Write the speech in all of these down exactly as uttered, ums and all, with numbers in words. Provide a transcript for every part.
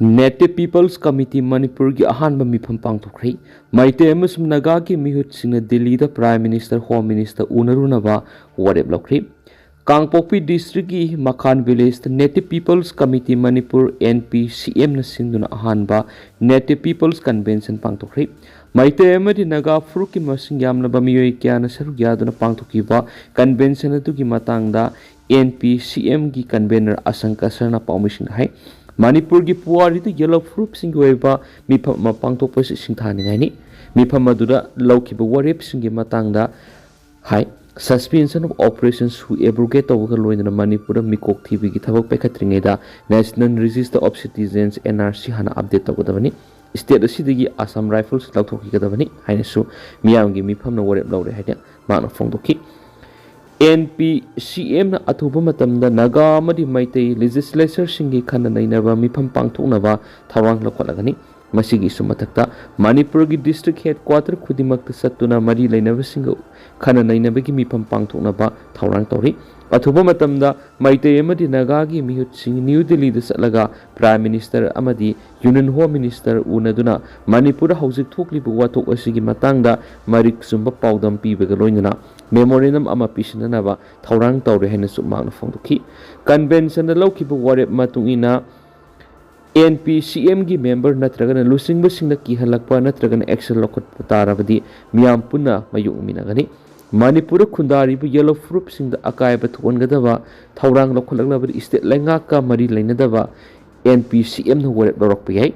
Native People's Committee ꯃꯅꯤꯄꯨꯔꯒꯤ ꯑꯍꯥꯟꯕ ꯃꯤꯐꯝ ꯄꯥꯡꯊꯣꯛꯈ꯭ꯔꯦ꯫ ꯃꯩꯇꯩ ꯑꯃꯁꯨꯡ ꯅꯥꯒꯥꯒꯤ ꯃꯤꯍꯨꯠꯁꯤꯡꯅ ꯗꯤꯜꯂꯤꯗ Prime Minister, Home Minister ꯎꯅꯔꯨꯅꯕ ꯋꯥꯔꯦꯞ ꯂꯧꯈ꯭ꯔꯦ꯫ ꯀꯥꯡꯄꯣꯛꯄꯤ districtꯀꯤ ꯃꯈꯥꯟ villageꯇ Native People's Committee ꯃꯅꯤꯄꯨꯔ, NPCMꯅ ꯁꯤꯟꯗꯨꯅ ꯑꯍꯥꯟꯕ Native People's Convention ꯄꯥꯡꯊꯣꯛꯈ꯭ꯔꯦ꯫ ꯃꯩꯇꯩ ꯑꯃꯗꯤ ꯅꯥꯒꯥ ꯐꯨꯔꯨꯞꯀꯤ ꯃꯁꯤꯡ ꯌꯥꯝꯂꯕ ꯃꯤꯑꯣꯏ ꯀꯌꯥꯅ ꯁꯔꯨꯛ ꯌꯥꯗꯨꯅ ꯄꯥꯡꯊꯣꯛꯈꯤꯕ convention ꯑꯗꯨꯒꯤ ꯃꯇꯥꯡꯗ NPCMꯒꯤ convener ꯑꯁꯪꯀ ꯁꯔꯅ ꯄꯥꯎꯃꯤꯁꯤꯡꯗ ꯍꯥꯏ꯫ ꯃꯅꯤꯄꯨꯔꯒꯤ ꯄꯨꯋꯥꯔꯤꯗ ꯌꯦꯜꯂꯣ ꯐꯨꯔꯨꯞꯁꯤꯡꯒꯤ ꯑꯣꯏꯕ ꯃꯤꯐꯝ ꯑꯃ ꯄꯥꯡꯊꯣꯛꯄ ꯑꯁꯤ ꯁꯤꯡꯊꯥꯅꯤꯡꯉꯥꯏꯅꯤ꯫ ꯃꯤꯐꯝ ꯑꯗꯨꯗ ꯂꯧꯈꯤꯕ ꯋꯥꯔꯦꯞꯁꯤꯡꯒꯤ ꯃꯇꯥꯡꯗ ꯍꯥꯏ꯫ Suspension of Operations ꯍꯨ abrogate ꯇꯧꯕꯒ ꯂꯣꯏꯅꯅ ꯃꯅꯤꯄꯨꯔꯗ ꯃꯤꯀꯣꯛ ꯊꯤꯕꯒꯤ ꯊꯕꯛ ꯄꯥꯏꯈꯠꯇ꯭ꯔꯤꯉꯩꯗ National Register of Citizens, NRC ꯍꯥꯟꯅ update ꯇꯧꯒꯗꯕꯅꯤ꯫ State ꯑꯁꯤꯗꯒꯤ Assam Rifles ꯂꯧꯊꯣꯛꯈꯤꯒꯗꯕꯅꯤ ꯍꯥꯏꯅꯁꯨ ꯃꯤꯌꯥꯝꯒꯤ ꯃꯤꯐꯝꯅ ꯋꯥꯔꯦꯞ ꯂꯧꯔꯦ ꯍꯥꯏꯅ ꯃꯍꯥꯛꯅ ꯐꯣꯡꯗꯣꯛꯈꯤ꯫ NPCMꯅ ꯑꯊꯨꯕ ꯃꯇꯝꯗ ꯅꯥꯒꯥ ꯑꯃꯗꯤ ꯃꯩꯇꯩ legislatureꯁꯤꯡꯒꯤ ꯈꯟꯅ ꯅꯩꯅꯕ ꯃꯤꯐꯝ ꯄꯥꯡꯊꯣꯛꯅꯕ ꯊꯧꯔꯥꯡ ꯂꯧꯈꯠꯂꯒꯅꯤ꯫ ꯃꯁꯤꯒꯤꯁꯨ ꯃꯊꯛꯇ ꯃꯅꯤꯄꯨꯔꯒꯤ district headquarter ꯈꯨꯗꯤꯡꯃꯛꯇ ꯆꯠꯇꯨꯅ ꯃꯔꯤ ꯂꯩꯅꯕꯁꯤꯡꯒ ꯈꯟꯅ ꯅꯩꯅꯕꯒꯤ ꯃꯤꯐꯝ ꯄꯥꯡꯊꯣꯛꯅꯕ ꯊꯧꯔꯥꯡ ꯇꯧꯔꯤ꯫ ꯑꯊꯨꯕ ꯃꯇꯝꯗ ꯃꯩꯇꯩ ꯑꯃꯗꯤ ꯅꯥꯒꯥꯒꯤ ꯃꯤꯍꯨꯠꯁꯤꯡ ꯅ꯭ꯌꯨ ꯗꯤꯜꯂꯤꯗ ꯆꯠꯂꯒ Prime Minister ꯑꯃꯗꯤ Union Home Minister ꯎꯅꯗꯨꯅ ꯃꯅꯤꯄꯨꯔꯗ ꯍꯧꯖꯤꯛ ꯊꯣꯛꯂꯤꯕ ꯋꯥꯊꯣꯛ ꯑꯁꯤꯒꯤ ꯃꯇꯥꯡꯗ ꯃꯔꯤꯛ ꯆꯨꯝꯕ ꯄꯥꯎꯗꯝ ꯄꯤꯕꯒ ꯂꯣꯏꯅꯅ memorandum ꯑꯃ ꯄꯤꯁꯤꯟꯅꯅꯕ ꯊꯧꯔꯥꯡ ꯇꯧꯔꯦ ꯍꯥꯏꯅꯁꯨ ꯃꯍꯥꯛꯅ ꯐꯣꯡꯗꯣꯛꯈꯤ꯫ Conventionꯗ ꯂꯧꯈꯤꯕ ꯋꯥꯔꯦꯞ ꯃꯇꯨꯡ ꯏꯟꯅ NPCMꯒꯤ member ꯅꯠꯇ꯭ꯔꯒꯅ ꯂꯨꯆꯤꯡꯕꯁꯤꯡꯅ ꯀꯤꯍꯜꯂꯛꯄ ꯅꯠꯇ꯭ꯔꯒꯅ action ꯂꯧꯈꯠꯄ ꯇꯥꯔꯕꯗꯤ ꯃꯤꯌꯥꯝ ꯄꯨꯟꯅ ꯃꯥꯌꯣꯛꯅꯃꯤꯟꯅꯒꯅꯤ꯫ ꯃꯅꯤꯄꯨꯔꯗ ꯈꯨꯟꯗꯥꯔꯤꯕ ꯌꯦꯜꯂꯣ ꯐꯨꯔꯨꯞꯁꯤꯡꯗ ꯑꯀꯥꯏꯕ ꯊꯣꯛꯍꯟꯒꯗꯕ ꯊꯧꯔꯥꯡ ꯂꯧꯈꯠꯂꯛꯂꯕꯗꯤ state ꯂꯩꯉꯥꯛꯀ ꯃꯔꯤ ꯂꯩꯅꯗꯕ NPCMꯅ ꯋꯥꯔꯦꯞ ꯂꯧꯔꯛꯄ ꯌꯥꯏ꯫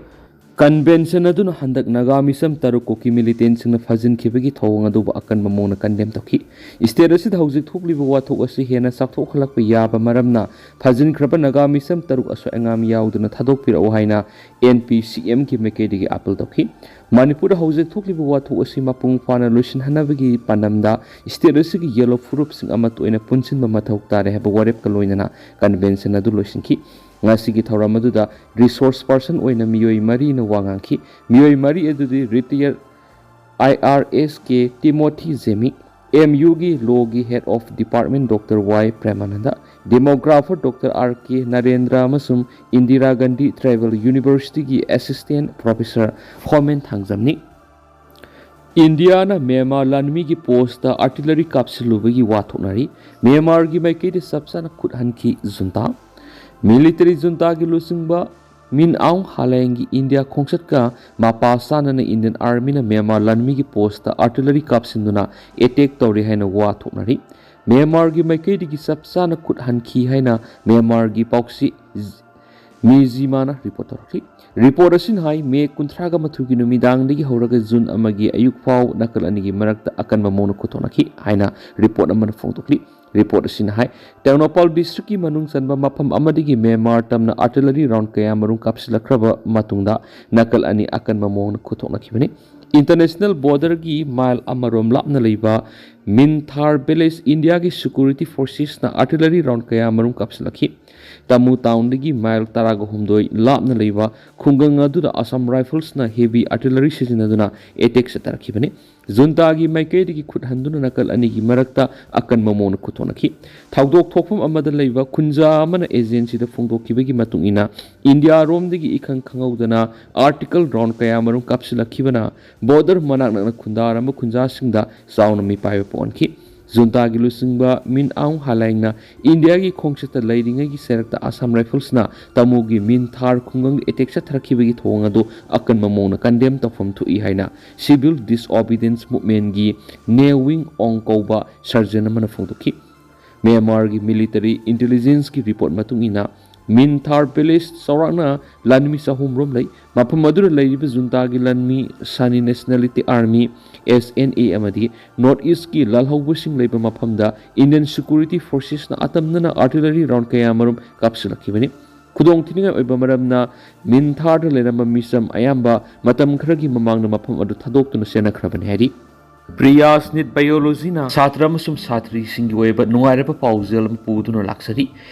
Convention ꯑꯗꯨꯅ ꯍꯟꯗꯛ ꯅꯥꯒꯥ ꯃꯤꯁꯝ ꯇꯔꯨꯛ ꯀꯨꯀꯤ militantꯁꯤꯡꯅ ꯐꯥꯖꯤꯟꯈꯤꯕꯒꯤ ꯊꯧꯑꯣꯡ ꯑꯗꯨꯕꯨ ꯑꯀꯟꯕ ꯃꯑꯣꯡꯗ condemn ꯇꯧꯈꯤ꯫ State ꯑꯁꯤꯗ ꯍꯧꯖꯤꯛ ꯊꯣꯛꯂꯤꯕ ꯋꯥꯊꯣꯛ ꯑꯁꯤ ꯍꯦꯟꯅ ꯆꯥꯎꯊꯣꯛꯍꯜꯂꯛꯄ ꯌꯥꯕ ꯃꯔꯝꯅ ꯐꯥꯖꯤꯟꯈ꯭ꯔꯕ ꯅꯥꯒꯥ ꯃꯤꯁꯝ ꯇꯔꯨꯛ ꯑꯁꯣꯏ ꯑꯉꯥꯝ ꯌꯥꯎꯗꯅ ꯊꯥꯗꯣꯛꯄꯤꯔꯛꯎ ꯍꯥꯏꯅ NPCMꯒꯤ ꯃꯥꯏꯀꯩꯗꯒꯤ appeal ꯇꯧꯈꯤ꯫ ꯃꯅꯤꯄꯨꯔꯗ ꯍꯧꯖꯤꯛ ꯊꯣꯛꯂꯤꯕ ꯋꯥꯊꯣꯛ ꯑꯁꯤ ꯃꯄꯨꯡ ꯐꯥꯅ ꯂꯣꯏꯁꯤꯟꯍꯟꯅꯕꯒꯤ ꯄꯥꯟꯗꯝꯗ state ꯑꯁꯤꯒꯤ ꯌꯦꯜꯂꯣ ꯐꯨꯔꯨꯞꯁꯤꯡ ꯑꯃꯠꯇ ꯑꯣꯏꯅ ꯄꯨꯟꯁꯤꯟꯕ ꯃꯊꯧ ꯇꯥꯔꯦ ꯍꯥꯏꯕ ꯋꯥꯔꯦꯞꯀ ꯂꯣꯏꯅꯅ convention ꯑꯗꯨ ꯂꯣꯏꯁꯤꯟꯈꯤ꯫ ꯉꯁꯤꯒꯤ ꯊꯧꯔꯝ ꯑꯗꯨꯗ resource person ꯑꯣꯏꯅ ꯃꯤꯑꯣꯏ ꯃꯔꯤꯅ ꯋꯥ ꯉꯥꯡꯈꯤ꯫ ꯃꯤꯑꯣꯏ ꯃꯔꯤ ꯑꯗꯨꯗꯤ retired IRSK Timothy Zemi, MUꯒꯤ lawꯒꯤ head of department Doctor Y Premananda, Demographer Doctor R K Narendra ꯑꯃꯁꯨꯡ Indira Gandhi Tribal Universityꯒꯤ Assistant Professor Homen ꯊꯥꯡꯖꯝꯅꯤ꯫ ꯏꯟꯗꯤꯌꯥꯅ ꯃ꯭ꯌꯥꯟꯃꯥꯔ ꯂꯥꯟꯃꯤꯒꯤ ꯄꯣꯁꯇ ꯑꯥꯔꯇꯤꯂꯔꯤ ꯀꯥꯞꯁꯤꯜꯂꯨꯕꯒꯤ ꯋꯥ ꯊꯣꯛꯅꯔꯤ꯫ ꯃ꯭ꯌꯥꯟꯃꯥꯔꯒꯤ ꯃꯥꯏꯀꯩꯗ ꯆꯞ ꯆꯥꯅ ꯈꯨꯠ ꯍꯟꯈꯤ ꯖꯨꯟꯇꯥ꯫ ꯃꯤꯂꯤꯇꯔꯤ ꯖꯨꯟꯇꯥꯒꯤ ꯂꯨꯆꯤꯡꯕ ꯃꯤꯟ ꯑꯥꯎꯡ ꯍꯥꯂꯦꯡꯒꯤ ꯏꯟꯗꯤꯌꯥ ꯈꯣꯡꯆꯠꯀ ꯃꯄꯥ ꯆꯥꯅꯅ ꯏꯟꯗꯤꯌꯟ ꯑꯥꯔꯃꯤꯅ ꯃ꯭ꯌꯥꯟꯃꯥꯔ ꯂꯥꯟꯃꯤꯒꯤ ꯄꯣꯁꯇ ꯑꯥꯔꯇꯤꯂꯔꯤ ꯀꯥꯞꯁꯤꯟꯗꯨꯅ ꯑꯦꯇꯦꯛ ꯇꯧꯔꯤ ꯍꯥꯏꯅ ꯋꯥ ꯊꯣꯛꯅꯔꯤ꯫ ꯃ꯭ꯌꯥꯟꯃꯥꯔꯒꯤ ꯃꯥꯏꯀꯩꯗꯒꯤ ꯆꯞ ꯆꯥꯅ ꯈꯨꯠ ꯍꯟꯈꯤ ꯍꯥꯏꯅ ꯃ꯭ꯌꯥꯟꯃꯥꯔꯒꯤ ꯄꯥꯎꯆꯦ ꯃꯤꯖꯤꯃꯥꯅ ꯔꯤꯄꯣꯔꯠ ꯇꯧꯔꯛꯂꯤ꯫ ꯔꯤꯄꯣꯔꯠ ꯑꯁꯤꯅ ꯍꯥꯏ, ꯃꯦ ꯀꯨꯟꯊ꯭ꯔꯥꯒ ꯃꯥꯊꯣꯏꯒꯤ ꯅꯨꯃꯤꯗꯥꯡꯗꯒꯤ ꯍꯧꯔꯒ ꯖꯨꯟ ꯑꯃꯒꯤ ꯑꯌꯨꯛ ꯐꯥꯎ ꯅꯥꯀꯜ ꯑꯅꯤꯒꯤ ꯃꯔꯛꯇ ꯑꯀꯟꯕ ꯃꯑꯣꯡꯗ ꯈꯨꯠꯊꯣꯛꯅꯈꯤ ꯍꯥꯏꯅ ꯔꯤꯄꯣꯔꯠ ꯑꯃꯅ ꯐꯣꯡꯗꯣꯛꯂꯤ꯫ ꯔꯤꯄꯣꯔꯠ ꯑꯁꯤꯅ ꯍꯥꯏ, ꯇꯦꯡꯅꯧꯄꯥꯜ ꯗꯤꯁꯇ꯭ꯔꯤꯛꯀꯤ ꯃꯅꯨꯡ ꯆꯟꯕ ꯃꯐꯝ ꯑꯃꯗꯒꯤ ꯃ꯭ꯌꯥꯟꯃꯥꯔ ꯇꯝꯅ ꯑꯥꯔꯇꯤꯂꯔꯤ ꯔꯥꯎꯟ ꯀꯌꯥ ꯃꯔꯨꯝ ꯀꯥꯞꯁꯤꯜꯂꯛꯈ꯭ꯔꯕ ꯃꯇꯨꯡꯗ ꯅꯥꯀꯜ ꯑꯅꯤ ꯑꯀꯟꯕ ꯃꯑꯣꯡꯗ ꯈꯨꯠꯊꯣꯛꯅꯈꯤꯕꯅꯤ꯫ ꯏꯟꯇꯔꯅꯦꯁꯅꯦꯜ ꯕꯣꯔꯗꯔꯒꯤ ꯃꯥꯏꯜ ꯑꯃꯔꯣꯝ ꯂꯥꯞꯅ ꯂꯩꯕ ꯃꯤꯟꯊꯥꯔ ꯚꯤꯂꯦꯖ ꯏꯟꯗꯤꯌꯥꯒꯤ ꯁꯦꯀ꯭ꯌꯨꯔꯤꯇꯤ ꯐꯣꯔꯁꯦꯁꯅ ꯑꯥꯔꯇꯤꯂꯔꯤ ꯔꯥꯎꯟ ꯀꯌꯥ ꯃꯔꯨꯝ ꯀꯥꯞꯁꯤꯜꯂꯛꯈꯤ꯫ ꯇꯃꯨ ꯇꯥꯎꯟꯗꯒꯤ ꯃꯥꯏꯜ ꯇꯔꯥꯒ ꯍꯨꯝꯗꯣꯏ ꯂꯥꯞꯅ ꯂꯩꯕ ꯈꯨꯡꯒꯪ ꯑꯗꯨꯗ ꯑꯁꯥꯝ ꯔꯥꯏꯐꯜꯁꯅ ꯍꯦꯚꯤ ꯑꯥꯔꯇꯤꯂꯔꯤ ꯁꯤꯖꯤꯟꯅꯗꯨꯅ ꯑꯦꯇꯦꯛ ꯆꯠꯊꯔꯛꯈꯤꯕꯅꯤ꯫ ꯖꯨꯟꯇꯥꯒꯤ ꯃꯥꯏꯀꯩꯗꯒꯤ ꯈꯨꯠ ꯍꯟꯗꯨꯅ ꯅꯥꯀꯜ ꯑꯅꯤꯒꯤ ꯃꯔꯛꯇ ꯑꯀꯟꯕ ꯃꯑꯣꯡꯗ ꯈꯨꯠꯊꯣꯛꯅꯈꯤ꯫ ꯊꯧꯗꯣꯛ ꯊꯣꯛꯐꯝ ꯑꯃꯗ ꯂꯩꯕ ꯈꯨꯟꯖꯥ ꯑꯃꯅ ꯑꯦꯖꯦꯟꯁꯤꯗ ꯐꯣꯡꯗꯣꯛꯈꯤꯕꯒꯤ ꯃꯇꯨꯡ ꯏꯟꯅ, ꯏꯟꯗꯤꯌꯥꯔꯣꯝꯗꯒꯤ ꯏꯈꯪ ꯈꯪꯍꯧꯗꯅ ꯑꯥꯔꯇꯤꯂꯔꯤ ꯔꯥꯎꯟ ꯀꯌꯥ ꯃꯔꯨꯝ ꯀꯥꯞꯁꯤꯜꯂꯛꯈꯤꯕꯅ ꯕꯣꯔꯗꯔ ꯃꯅꯥꯛ ꯅꯛꯅ ꯈꯨꯟꯗꯥꯔꯝꯕ ꯈꯨꯟꯖꯥꯁꯤꯡꯗ ꯆꯥꯎꯅ ꯃꯤꯄꯥꯏꯕ ꯄꯣꯛꯍꯟꯈꯤ꯫ ꯖꯨꯟꯇꯥꯒꯤ ꯂꯨꯆꯤꯡꯕ ꯃꯤꯟ ꯑꯥꯎꯡ ꯍꯥꯂꯦꯡꯅ ꯏꯟꯗꯤꯌꯥꯒꯤ ꯈꯣꯡꯆꯠꯇ ꯂꯩꯔꯤꯉꯩꯒꯤ ꯆꯩꯔꯛꯇ ꯑꯁꯥꯝ ꯔꯥꯏꯐꯜꯁꯅ ꯇꯃꯨꯒꯤ ꯃꯤꯟꯊꯥꯔ ꯈꯨꯡꯒꯪꯗ ꯑꯦꯇꯦꯛ ꯆꯠꯊꯔꯛꯈꯤꯕꯒꯤ ꯊꯧꯑꯣꯡ ꯑꯗꯨ ꯑꯀꯟꯕ ꯃꯑꯣꯡꯗ ꯀꯟꯗꯦꯝ ꯇꯧꯐꯝ ꯊꯣꯛꯏ ꯍꯥꯏꯅ ꯁꯤꯚꯤꯜ ꯗꯤꯁꯑꯣꯕꯤꯗꯤꯌꯦꯟꯁ ꯃꯨꯚꯃꯦꯟꯒꯤ ꯅꯦ ꯋꯤꯡ ꯑꯣꯡ ꯀꯧꯕ ꯁꯔꯖꯟ ꯑꯃꯅ ꯐꯣꯡꯗꯣꯛꯈꯤ꯫ ꯃ꯭ꯌꯥꯟꯃꯥꯔꯒꯤ ꯃꯤꯂꯤꯇꯔꯤ ꯏꯟꯇꯦꯂꯤꯖꯦꯟꯁꯀꯤ ꯔꯤꯄꯣꯔꯠ ꯃꯇꯨꯡ ꯏꯟꯅ, ꯃꯤꯟꯊꯥꯔ ꯚꯤꯂꯦꯖ ꯆꯥꯎꯔꯥꯛꯅ ꯂꯥꯟꯃꯤ ꯆꯍꯨꯝ ꯔꯣꯝ ꯂꯩ꯫ ꯃꯐꯝ ꯑꯗꯨꯗ ꯂꯩꯔꯤꯕ ꯖꯨꯟꯇꯥꯒꯤ ꯂꯥꯟꯃꯤ ꯁꯥꯅꯤ ꯅꯦꯁꯅꯦꯂꯤꯇꯤ ꯑꯥꯔꯃꯤ, ꯑꯦꯁ ꯑꯦꯟ ꯑꯦ, ꯑꯃꯗꯤ ꯅꯣꯔꯠ ꯏꯁꯀꯤ ꯂꯥꯜꯍꯧꯕꯁꯤꯡ ꯂꯩꯕ ꯃꯐꯝꯗ ꯏꯟꯗꯤꯌꯟ ꯁꯦꯀ꯭ꯌꯨꯔꯤꯇꯤ ꯐꯣꯔꯁꯦꯁꯅ ꯑꯇꯝꯅꯅ ꯑꯥꯔꯇꯤꯂꯔꯤ ꯔꯥꯎꯟ ꯀꯌꯥ ꯃꯔꯨꯝ ꯀꯥꯞꯁꯤꯜꯂꯛꯈꯤꯕꯅꯤ꯫ ꯈꯨꯗꯣꯡꯊꯤꯅꯤꯡꯉꯥꯏ ꯑꯣꯏꯕ ꯃꯔꯝꯅ, ꯃꯤꯟꯊꯥꯔꯗ ꯂꯩꯔꯝꯕ ꯃꯤꯆꯝ ꯑꯌꯥꯝꯕ ꯃꯇꯝ ꯈꯔꯒꯤ ꯃꯃꯥꯡꯗ ꯃꯐꯝ ꯑꯗꯨ ꯊꯥꯗꯣꯛꯇꯨꯅ ꯆꯦꯟꯅꯈ꯭ꯔꯕꯅꯤ ꯍꯥꯏꯔꯤ꯫ ꯄ꯭ꯔꯤꯌꯥꯁ ꯅꯤꯠ ꯕꯥꯏꯑꯣꯂꯣꯖꯤꯅ ꯁꯥꯇ꯭ꯔ ꯑꯃꯁꯨꯡ ꯁꯥꯇ꯭ꯔꯤꯁꯤꯡꯒꯤ ꯑꯣꯏꯕ ꯅꯨꯡꯉꯥꯏꯔꯕ ꯄꯥꯎꯖꯦꯜ ꯑꯃ ꯄꯨꯗꯨꯅ ꯂꯥꯛꯆꯔꯤ꯫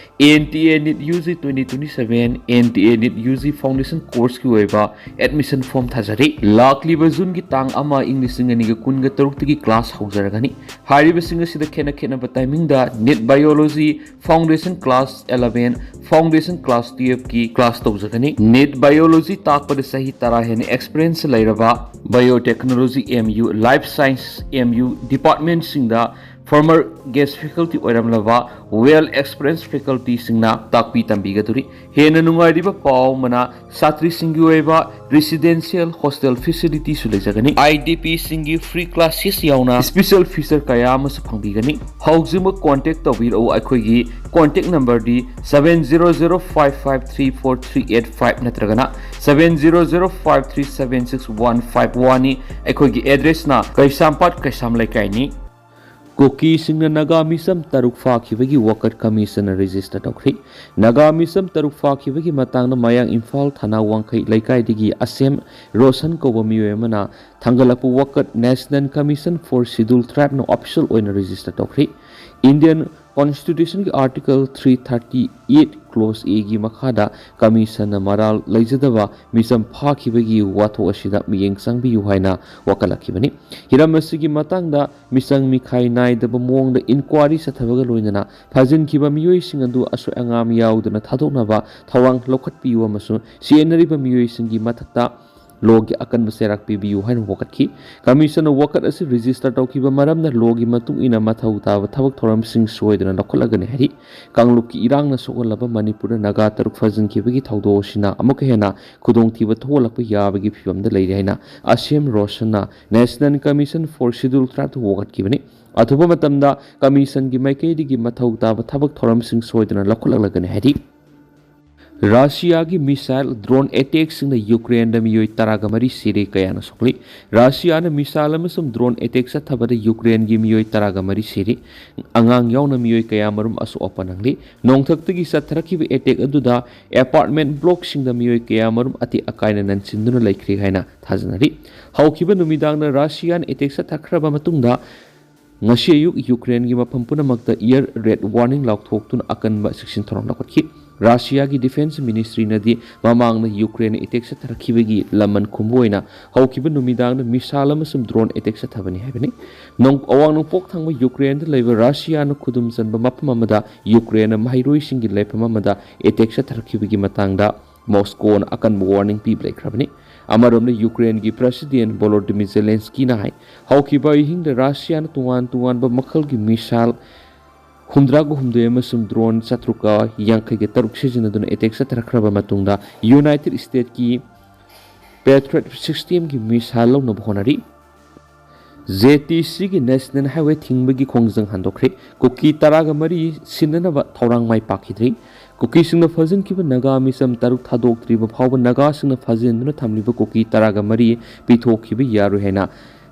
N T A NEET U G twenty twenty seven, N T A NEET U G foundation ꯀꯣꯔꯁꯀꯤ ꯑꯣꯏꯕ ꯑꯦꯗꯃꯤꯁꯟ ꯐꯣꯔꯝ ꯊꯥꯖꯔꯤ꯫ ꯂꯥꯛꯂꯤꯕ ꯖꯨꯟꯒꯤ ꯇꯥꯡ ꯑꯃ, ꯏꯪ ꯂꯤꯁꯤꯡ ꯑꯅꯤꯒ ꯀꯨꯟꯒ ꯇꯔꯨꯛꯇꯒꯤ ꯀ꯭ꯂꯥꯁ ꯍꯧꯖꯔꯒꯅꯤ꯫ ꯍꯥꯏꯔꯤꯕꯁꯤꯡ ꯑꯁꯤꯗ ꯈꯦꯠꯅ ꯈꯦꯠꯅꯕ ꯇꯥꯏꯃꯤꯡꯗ NEET biology foundation class eleven, foundation class twelve ꯀꯤ ꯀ꯭ꯂꯥꯁ ꯇꯧꯖꯒꯅꯤ꯫ ꯅꯤꯠ ꯕꯥꯏꯑꯣꯂꯣꯖꯤ ꯇꯥꯛꯄꯗ ꯆꯍꯤ ꯇꯔꯥ ꯍꯦꯟꯅ ꯑꯦꯛꯁꯄꯤꯔꯤꯌꯦꯟꯁ ꯂꯩꯔꯕ, biotechnology M U, life science M U ꯗꯤꯄꯥꯔꯠꯃꯦꯟꯁꯤꯡꯗ ꯐꯣꯔꯃꯔ ꯒꯦꯁ ꯐꯦꯀꯜꯇꯤ ꯑꯣꯏꯔꯝꯂꯕ ꯋꯦꯜ ꯑꯦꯛꯁꯄꯤꯔꯤꯌꯦꯟꯁ ꯐꯦꯀꯜꯇꯤꯁꯤꯡꯅ ꯇꯥꯛꯄꯤ ꯇꯝꯕꯤꯒꯗꯧꯔꯤ꯫ ꯍꯦꯟꯅ ꯅꯨꯡꯉꯥꯏꯔꯤꯕ ꯄꯥꯎ ꯑꯃꯅ, ꯁꯥꯇ꯭ꯔꯤꯁꯤꯡꯒꯤ ꯑꯣꯏꯕ ꯔꯦꯁꯤꯗꯦꯟꯁꯤꯌꯦꯜ ꯍꯣꯁꯇꯦꯜ ꯐꯦꯁꯤꯂꯤꯇꯤꯁꯨ ꯂꯩꯖꯒꯅꯤ꯫ ꯑꯥꯏ ꯗꯤ ꯄꯤꯁꯤꯡꯒꯤ ꯐ꯭ꯔꯤ ꯀ꯭ꯂꯥꯁꯦꯁ ꯌꯥꯎꯅ ꯁ꯭ꯄꯦꯁꯦꯜ ꯐꯤꯆꯔ ꯀꯌꯥ ꯑꯃꯁꯨ ꯐꯪꯕꯤꯒꯅꯤ꯫ ꯍꯧꯖꯤꯛꯃꯛ ꯀꯣꯟꯇꯦꯛ ꯇꯧꯕꯤꯔꯛꯎ꯫ ꯑꯩꯈꯣꯏꯒꯤ contact ꯅꯝꯕꯔꯗꯤ seven zero zero five five three four three eight five ꯅꯠꯇ꯭ꯔꯒꯅ seven zero zero five three seven six one five one ꯅꯤ꯫ ꯑꯩꯈꯣꯏꯒꯤ ꯑꯦꯗ꯭ꯔꯦꯁꯅ ꯀꯩꯁꯥꯝꯄꯥꯠ ꯀꯩꯁꯥꯝ ꯂꯩꯀꯥꯏꯅꯤ꯫ ꯀꯨꯀꯤꯁꯤꯡꯅ ꯅꯥꯒꯥ ꯃꯤꯆꯝ ꯇꯔꯨꯛ ꯐꯥꯈꯤꯕꯒꯤ ꯋꯥꯀꯠ ꯀꯃꯤꯁꯟꯅ ꯔꯦꯖꯤꯁꯇꯔ ꯇꯧꯈ꯭ꯔꯦ꯫ ꯅꯥꯒꯥ ꯃꯤꯆꯝ ꯇꯔꯨꯛ ꯐꯥꯈꯤꯕꯒꯤ ꯃꯇꯥꯡꯗ ꯃꯌꯥꯡ ꯏꯝꯐꯥꯜ ꯊꯅꯥ ꯋꯥꯡꯈꯩ ꯂꯩꯀꯥꯏꯗꯒꯤ ꯑꯁꯦꯝ ꯔꯣꯁꯟ ꯀꯧꯕ ꯃꯤꯑꯣꯏ ꯑꯃꯅ ꯊꯥꯡꯒꯠꯂꯛꯄ ꯋꯥꯀꯠ National Commission for Scheduled Tribe ꯅ ꯑꯣꯐꯤꯁꯤꯌꯦꯜ ꯑꯣꯏꯅ ꯔꯦꯖꯤꯁꯇꯔ ꯇꯧꯈ꯭ꯔꯦ꯫ ꯏꯟꯗꯤꯌꯟ ꯀꯣꯟꯁꯇꯤꯇ꯭ꯌꯨꯁꯟꯒꯤ article three thirty eight clause A ꯒꯤ ꯃꯈꯥꯗ ꯀꯃꯤꯁꯟꯅ ꯃꯔꯥꯜ ꯂꯩꯖꯗꯕ ꯃꯤꯆꯝ ꯐꯥꯈꯤꯕꯒꯤ ꯋꯥꯊꯣꯛ ꯑꯁꯤꯗ ꯃꯤꯠꯌꯦꯡ ꯆꯪꯕꯤꯌꯨ ꯍꯥꯏꯅ ꯋꯥꯀꯠꯂꯛꯈꯤꯕꯅꯤ꯫ ꯍꯤꯔꯝ ꯑꯁꯤꯒꯤ ꯃꯇꯥꯡꯗ ꯃꯤꯆꯪ ꯃꯤꯈꯥꯏ ꯅꯥꯏꯗꯕ ꯃꯑꯣꯡꯗ ꯏꯟꯀ꯭ꯋꯥꯔꯤ ꯆꯠꯊꯕꯒ ꯂꯣꯏꯅꯅ ꯐꯥꯖꯤꯟꯈꯤꯕ ꯃꯤꯑꯣꯏꯁꯤꯡ ꯑꯗꯨ ꯑꯁꯣꯏ ꯑꯉꯥꯝ ꯌꯥꯎꯗꯅ ꯊꯥꯗꯣꯛꯅꯕ ꯊꯧꯔꯥꯡ ꯂꯧꯈꯠꯄꯤꯌꯨ ꯑꯃꯁꯨꯡ ꯆꯦꯟꯅꯔꯤꯕ ꯃꯤꯑꯣꯏꯁꯤꯡꯒꯤ ꯃꯊꯛꯇ ꯂꯣꯒꯤ ꯑꯀꯟꯕ ꯆꯩꯔꯥꯛ ꯄꯤꯕꯤꯌꯨ ꯍꯥꯏꯅ ꯋꯥꯀꯠꯈꯤ꯫ ꯀꯃꯤꯁꯟꯅ ꯋꯥꯀꯠ ꯑꯁꯤ ꯔꯦꯖꯤꯁꯇꯔ ꯇꯧꯈꯤꯕ ꯃꯔꯝꯅ ꯂꯣꯒꯤ ꯃꯇꯨꯡ ꯏꯟꯅ ꯃꯊꯧ ꯇꯥꯕ ꯊꯕꯛ ꯊꯧꯔꯝꯁꯤꯡ ꯁꯣꯏꯗꯅ ꯂꯧꯈꯠꯂꯒꯅꯤ ꯍꯥꯏꯔꯤ꯫ ꯀꯥꯡꯂꯨꯞꯀꯤ ꯏꯔꯥꯡꯅ ꯁꯣꯛꯍꯜꯂꯕ ꯃꯅꯤꯄꯨꯔꯗ ꯅꯥꯒꯥ ꯇꯔꯨꯛ ꯐꯥꯖꯤꯟꯈꯤꯕꯒꯤ ꯊꯧꯗꯣꯛ ꯑꯁꯤꯅ ꯑꯃꯨꯛꯀ ꯍꯦꯟꯅ ꯈꯨꯗꯣꯡꯊꯤꯕ ꯊꯣꯛꯍꯜꯂꯛꯄ ꯌꯥꯕꯒꯤ ꯐꯤꯕꯝꯗ ꯂꯩꯔꯦ ꯍꯥꯏꯅ ꯑꯁꯦꯝ ꯔꯣꯁꯟꯅ National Commission for Scheduled Tribe ꯇ ꯋꯥꯀꯠꯈꯤꯕꯅꯤ꯫ ꯑꯊꯨꯕ ꯃꯇꯝꯗ ꯀꯃꯤꯁꯟꯒꯤ ꯃꯥꯏꯀꯩꯗꯒꯤ ꯃꯊꯧ ꯇꯥꯕ ꯊꯕꯛ ꯊꯧꯔꯝꯁꯤꯡ ꯁꯣꯏꯗꯅ ꯂꯧꯈꯠꯂꯛꯂꯒꯅꯤ ꯍꯥꯏꯔꯤ꯫ ꯔꯥꯁꯤꯌꯥꯒꯤ ꯃꯤꯁꯥꯏꯜ ꯗ꯭ꯔꯣꯟ ꯑꯦꯇꯦꯛꯁꯤꯡꯅ ꯌꯨꯀ꯭ꯔꯦꯟꯗ ꯃꯤꯑꯣꯏ ꯇꯔꯥꯒ ꯃꯔꯤ ꯁꯤꯔꯦ, ꯀꯌꯥꯅ ꯁꯣꯛꯂꯤ꯫ ꯔꯥꯁꯤꯌꯥꯅ ꯃꯤꯁꯥꯏꯜ ꯑꯃꯁꯨꯡ ꯗ꯭ꯔꯣꯟ ꯑꯦꯇꯦꯛ ꯆꯠꯊꯕꯗ ꯌꯨꯀ꯭ꯔꯦꯟꯒꯤ ꯃꯤꯑꯣꯏ ꯇꯔꯥꯒ ꯃꯔꯤ ꯁꯤꯔꯦ, ꯑꯉꯥꯡ ꯌꯥꯎꯅ ꯃꯤꯑꯣꯏ ꯀꯌꯥ ꯃꯔꯨꯝ ꯑꯁꯣꯛ ꯑꯄꯟ ꯅꯪꯂꯤ꯫ ꯅꯣꯡꯊꯛꯇꯒꯤ ꯆꯠꯊꯔꯛꯈꯤꯕ ꯑꯦꯇꯦꯛ ꯑꯗꯨꯗ ꯑꯦꯄꯥꯔꯠꯃꯦꯟ ꯕ꯭ꯂꯣꯛꯁꯤꯡꯗ ꯃꯤꯑꯣꯏ ꯀꯌꯥ ꯃꯔꯨꯝ ꯑꯇꯦꯛ ꯑꯀꯥꯏꯅ ꯅꯟꯁꯤꯟꯗꯨꯅ ꯂꯩꯈ꯭ꯔꯦ ꯍꯥꯏꯅ ꯊꯥꯖꯅꯔꯤ꯫ ꯍꯧꯈꯤꯕ ꯅꯨꯃꯤꯗꯥꯡꯗ ꯔꯥꯁꯤꯌꯥꯅ ꯑꯦꯇꯦꯛ ꯆꯠꯊꯈ꯭ꯔꯕ ꯃꯇꯨꯡꯗ, ꯉꯁꯤ ꯑꯌꯨꯛ ꯌꯨꯀ꯭ꯔꯦꯟꯒꯤ ꯃꯐꯝ ꯄꯨꯝꯅꯃꯛꯇ ꯏꯌꯔ ꯔꯦꯗ ꯋꯥꯔꯅꯤꯡ ꯂꯥꯎꯊꯣꯛꯇꯨꯅ ꯑꯀꯟꯕ ꯆꯦꯛꯁꯤꯟ ꯊꯧꯔꯥꯡ ꯂꯧꯈꯠꯈꯤ꯫ ꯔꯥꯁꯤꯌꯥꯒꯤ ꯗꯤꯐꯦꯟꯁ ꯃꯤꯅꯤꯁꯇ꯭ꯔꯤꯅꯗꯤ ꯃꯃꯥꯡꯗ ꯌꯨꯀ꯭ꯔꯦꯟꯅ ꯑꯦꯇꯦꯛ ꯆꯠꯊꯔꯛꯈꯤꯕꯒꯤ ꯂꯃꯟ ꯈꯨꯝꯕ ꯑꯣꯏꯅ ꯍꯧꯈꯤꯕ ꯅꯨꯃꯤꯗꯥꯡꯗ ꯃꯤꯁꯥꯏꯜ ꯑꯃꯁꯨꯡ ꯗ꯭ꯔꯣꯟ ꯑꯦꯇꯦꯛ ꯆꯠꯊꯕꯅꯤ ꯍꯥꯏꯕꯅꯤ꯫ ꯅꯣꯡ-, ꯑꯋꯥꯡ ꯅꯣꯡꯄꯣꯛ ꯊꯪꯕ ꯌꯨꯀ꯭ꯔꯦꯟꯗ ꯂꯩꯕ ꯔꯥꯁꯤꯌꯥꯅ ꯈꯨꯗꯨꯝ ꯆꯟꯕ ꯃꯐꯝ ꯑꯃꯗ ꯌꯨꯀ꯭ꯔꯦꯟꯅ ꯃꯍꯩꯔꯣꯏꯁꯤꯡꯒꯤ ꯂꯩꯐꯝ ꯑꯃꯗ ꯑꯦꯇꯦꯛ ꯆꯠꯊꯔꯛꯈꯤꯕꯒꯤ ꯃꯇꯥꯡꯗ ꯃꯣꯁꯀꯣꯅ ꯑꯀꯟꯕ ꯋꯥꯔꯅꯤꯡ ꯄꯤꯕ ꯂꯩꯈ꯭ꯔꯕꯅꯤ꯫ ꯑꯃꯔꯣꯝꯗ, ꯌꯨꯀ꯭ꯔꯦꯟꯒꯤ ꯄ꯭ꯔꯁꯤꯗꯦꯟ ꯚꯣꯂꯣꯗꯤꯃꯤꯔ ꯖꯦꯂꯦꯟꯁꯀꯤꯅ ꯍꯥꯏ, ꯍꯧꯈꯤꯕ ꯑꯍꯤꯡꯗ ꯔꯥꯁꯤꯌꯥꯅ ꯇꯣꯉꯥꯟ ꯇꯣꯉꯥꯟꯕ ꯃꯈꯜꯒꯤ ꯃꯤꯁꯥꯏꯜ ꯍꯨꯝꯗ꯭ꯔꯥꯒ ꯍꯨꯝꯗꯣꯏ ꯑꯃꯁꯨꯡ ꯗ꯭ꯔꯣꯟ ꯆꯥꯇ꯭ꯔꯨꯛꯀ ꯌꯥꯡꯈꯩꯒ ꯇꯔꯨꯛ ꯁꯤꯖꯤꯟꯅꯗꯨꯅ ꯑꯦꯇꯦꯛ ꯆꯠꯊꯔꯛꯈ꯭ꯔꯕ ꯃꯇꯨꯡꯗ, ꯌꯨꯅꯥꯏꯇꯦꯗ ꯁ꯭ꯇꯦꯠꯀꯤ ꯄꯦꯇ꯭ꯔꯤꯌꯠ ꯁꯤꯁꯇꯦꯝꯒꯤ ꯃꯤꯁꯥꯏꯜ ꯂꯧꯅꯕ ꯍꯣꯠꯅꯔꯤ꯫ ꯖꯦ ꯇꯤ ꯁꯤꯒꯤ ꯅꯦꯁꯅꯦꯜ ꯍꯥꯏꯋꯦ ꯊꯤꯡꯕꯒꯤ ꯈꯣꯡꯖꯪ ꯍꯟꯗꯣꯛꯈ꯭ꯔꯦ꯫ ꯀꯨꯀꯤ ꯇꯔꯥꯒ ꯃꯔꯤ ꯁꯤꯟꯅꯅꯕ ꯊꯧꯔꯥꯡ ꯃꯥꯏ ꯄꯥꯛꯈꯤꯗ꯭ꯔꯤ꯫ ꯀꯨꯀꯤꯁꯤꯡꯅ ꯐꯥꯖꯤꯟꯈꯤꯕ ꯅꯥꯒꯥ ꯃꯤꯆꯝ ꯇꯔꯨꯛ ꯊꯥꯗꯣꯛꯇ꯭ꯔꯤꯕ ꯐꯥꯎꯕ ꯅꯥꯒꯥꯁꯤꯡꯅ ꯐꯥꯖꯤꯟꯗꯨꯅ ꯊꯝꯂꯤꯕ ꯀꯨꯀꯤ ꯇꯔꯥꯒ ꯃꯔꯤ ꯄꯤꯊꯣꯛꯈꯤꯕ ꯌꯥꯔꯣꯏ ꯍꯥꯏꯅ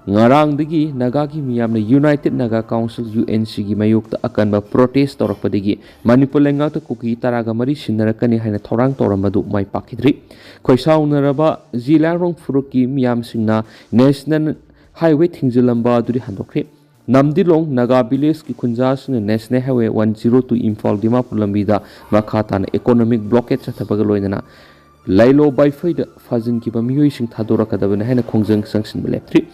ꯉꯔꯥꯡꯗꯒꯤ ꯅꯥꯒꯥꯒꯤ ꯃꯤꯌꯥꯝꯅ united Naga council, U N ꯁꯤꯒꯤ ꯃꯥꯌꯣꯛꯇ ꯑꯀꯟꯕ ꯄ꯭ꯔꯣꯇꯦꯁ ꯇꯧꯔꯛꯄꯗꯒꯤ ꯃꯅꯤꯄꯨꯔ ꯂꯩꯉꯥꯛꯇ ꯀꯨꯀꯤ ꯇꯔꯥꯒ ꯃꯔꯤ ꯁꯤꯟꯅꯔꯛꯀꯅꯤ ꯍꯥꯏꯅ ꯊꯧꯔꯥꯡ ꯇꯧꯔꯝꯕꯗꯨ ꯃꯥꯏ ꯄꯥꯛꯈꯤꯗ꯭ꯔꯤ꯫ ꯈꯣꯏꯁꯥꯎꯅꯔꯕ ꯖꯤꯂꯥꯔꯣꯡ ꯐꯨꯔꯨꯞꯀꯤ ꯃꯤꯌꯥꯝꯁꯤꯡꯅ ꯅꯦꯁꯅꯦꯜ ꯍꯥꯏꯋꯦ ꯊꯤꯡꯖꯤꯜꯂꯝꯕ ꯑꯗꯨꯗꯤ ꯍꯟꯗꯣꯛꯈ꯭ꯔꯦ꯫ ꯅꯝꯗꯤꯂꯣꯡ ꯅꯥꯒꯥ ꯚꯤꯂꯦꯖꯀꯤ ꯈꯨꯟꯖꯥꯁꯤꯡꯅ national highway one zero two Imphal Dimapur ꯂꯝꯕꯤꯗ ꯃꯈꯥ ꯇꯥꯅ ꯏꯀꯣꯅꯣꯃꯤꯛ ꯕ꯭ꯂꯣꯀꯦꯠ ꯆꯠꯊꯕꯒ ꯂꯣꯏꯅꯅ ꯂꯥꯏꯂꯣ ꯕꯥꯏꯐꯩꯗ ꯐꯥꯖꯤꯟꯈꯤꯕ ꯃꯤꯑꯣꯏꯁꯤꯡ ꯊꯥꯗꯣꯔꯛꯀꯗꯕꯅꯤ ꯍꯥꯏꯅ ꯈꯣꯡꯖꯪ ꯆꯪꯁꯤꯟꯕ ꯂꯦꯞꯇ꯭ꯔꯤ꯫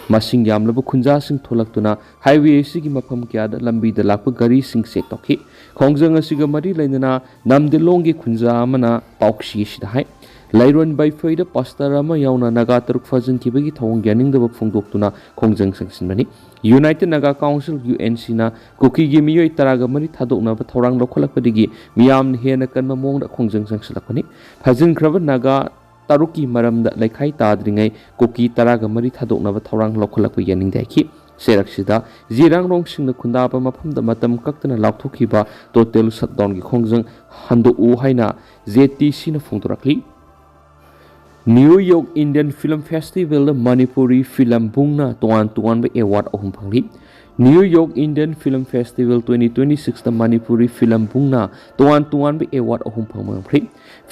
ꯃꯁꯤꯡ ꯌꯥꯝꯂꯕ ꯈꯨꯟꯖꯥꯁꯤꯡ ꯊꯣꯛꯂꯛꯇꯨꯅ ꯍꯥꯏꯋꯦ ꯑꯁꯤꯒꯤ ꯃꯐꯝ ꯀꯌꯥꯗ ꯂꯝꯕꯤꯗ ꯂꯥꯛꯄ ꯒꯥꯔꯤꯁꯤꯡ ꯆꯦꯛ ꯇꯧꯈꯤ꯫ ꯈꯣꯡꯖꯪ ꯑꯁꯤꯒ ꯃꯔꯤ ꯂꯩꯅꯅ ꯅꯝꯗꯤꯂꯣꯡꯒꯤ ꯈꯨꯟꯖꯥ ꯑꯃꯅ ꯄꯥꯎꯁꯤ ꯑꯁꯤꯗ ꯍꯥꯏ, ꯂꯥꯏꯔꯣꯟ ꯕꯥꯏꯐꯩꯗ ꯄꯥꯁꯇꯔ ꯑꯃ ꯌꯥꯎꯅ ꯅꯥꯒꯥ ꯇꯔꯨꯛ ꯐꯥꯖꯤꯟꯈꯤꯕꯒꯤ ꯊꯧꯑꯣꯡ ꯌꯥꯅꯤꯡꯗꯕ ꯐꯣꯡꯗꯣꯛꯇꯨꯅ ꯈꯣꯡꯖꯪ ꯆꯪꯁꯤꯟꯕꯅꯤ꯫ United Naga council, U N ꯁꯤꯅ ꯀꯨꯀꯤꯒꯤ ꯃꯤꯑꯣꯏ ꯇꯔꯥꯒ ꯃꯔꯤ ꯊꯥꯗꯣꯛꯅꯕ ꯊꯧꯔꯥꯡ ꯂꯧꯈꯠꯂꯛꯄꯗꯒꯤ ꯃꯤꯌꯥꯝꯅ ꯍꯦꯟꯅ ꯀꯟꯕ ꯃꯑꯣꯡꯗ ꯈꯣꯡꯖꯪ ꯆꯪꯁꯤꯜꯂꯛꯄꯅꯤ꯫ ꯐꯥꯖꯤꯟꯈ꯭ꯔꯕ ꯅꯥꯒꯥ ꯇꯔꯨꯛꯀꯤ ꯃꯔꯝꯗ ꯂꯩꯈꯥꯏ ꯇꯥꯗ꯭ꯔꯤꯉꯩ ꯀꯨꯀꯤ ꯇꯔꯥꯒ ꯃꯔꯤ ꯊꯥꯗꯣꯛꯅꯕ ꯊꯧꯔꯥꯡ ꯂꯧꯈꯠꯂꯛꯄ ꯌꯥꯅꯤꯡꯗꯦ ꯍꯥꯏꯈꯤ꯫ ꯆꯩꯔꯛꯁꯤꯗ ꯖꯤꯔꯥꯡꯔꯣꯡꯁꯤꯡꯅ ꯈꯨꯟꯗꯥꯕ ꯃꯐꯝꯗ ꯃꯇꯝ ꯀꯛꯇꯅ ꯂꯥꯎꯊꯣꯛꯈꯤꯕ ꯇꯣꯇꯦꯜ ꯁꯠꯗꯥꯎꯟꯒꯤ ꯈꯣꯡꯖꯪ ꯍꯟꯗꯣꯛꯎ ꯍꯥꯏꯅ ꯖꯦ ꯇꯤ ꯁꯤꯅ ꯐꯣꯡꯗꯣꯔꯛꯂꯤ꯫ ꯅ꯭ꯌꯨ ꯌꯣꯔꯛ ꯏꯟꯗꯤꯌꯟ ꯐꯤꯂꯝ ꯐꯦꯁꯇꯤꯚꯦꯜꯗ ꯃꯅꯤꯄꯨꯔꯤ ꯐꯤꯂꯝ ꯕꯨꯡꯅ ꯇꯣꯉꯥꯟ ꯇꯣꯉꯥꯟꯕ ꯑꯦꯋꯥꯔꯗ ꯑꯍꯨꯝ ꯐꯪꯂꯤ꯫ New York Indian film festival twenty twenty sixꯇ ꯃꯅꯤꯄꯨꯔꯤ ꯐꯤꯂꯝ ꯕꯨꯡꯅ ꯇꯣꯉꯥꯟ ꯇꯣꯉꯥꯟꯕ ꯑꯦꯋꯥꯔꯗ ꯑꯍꯨꯝ ꯐꯪꯕ ꯉꯝꯈ꯭ꯔꯤ꯫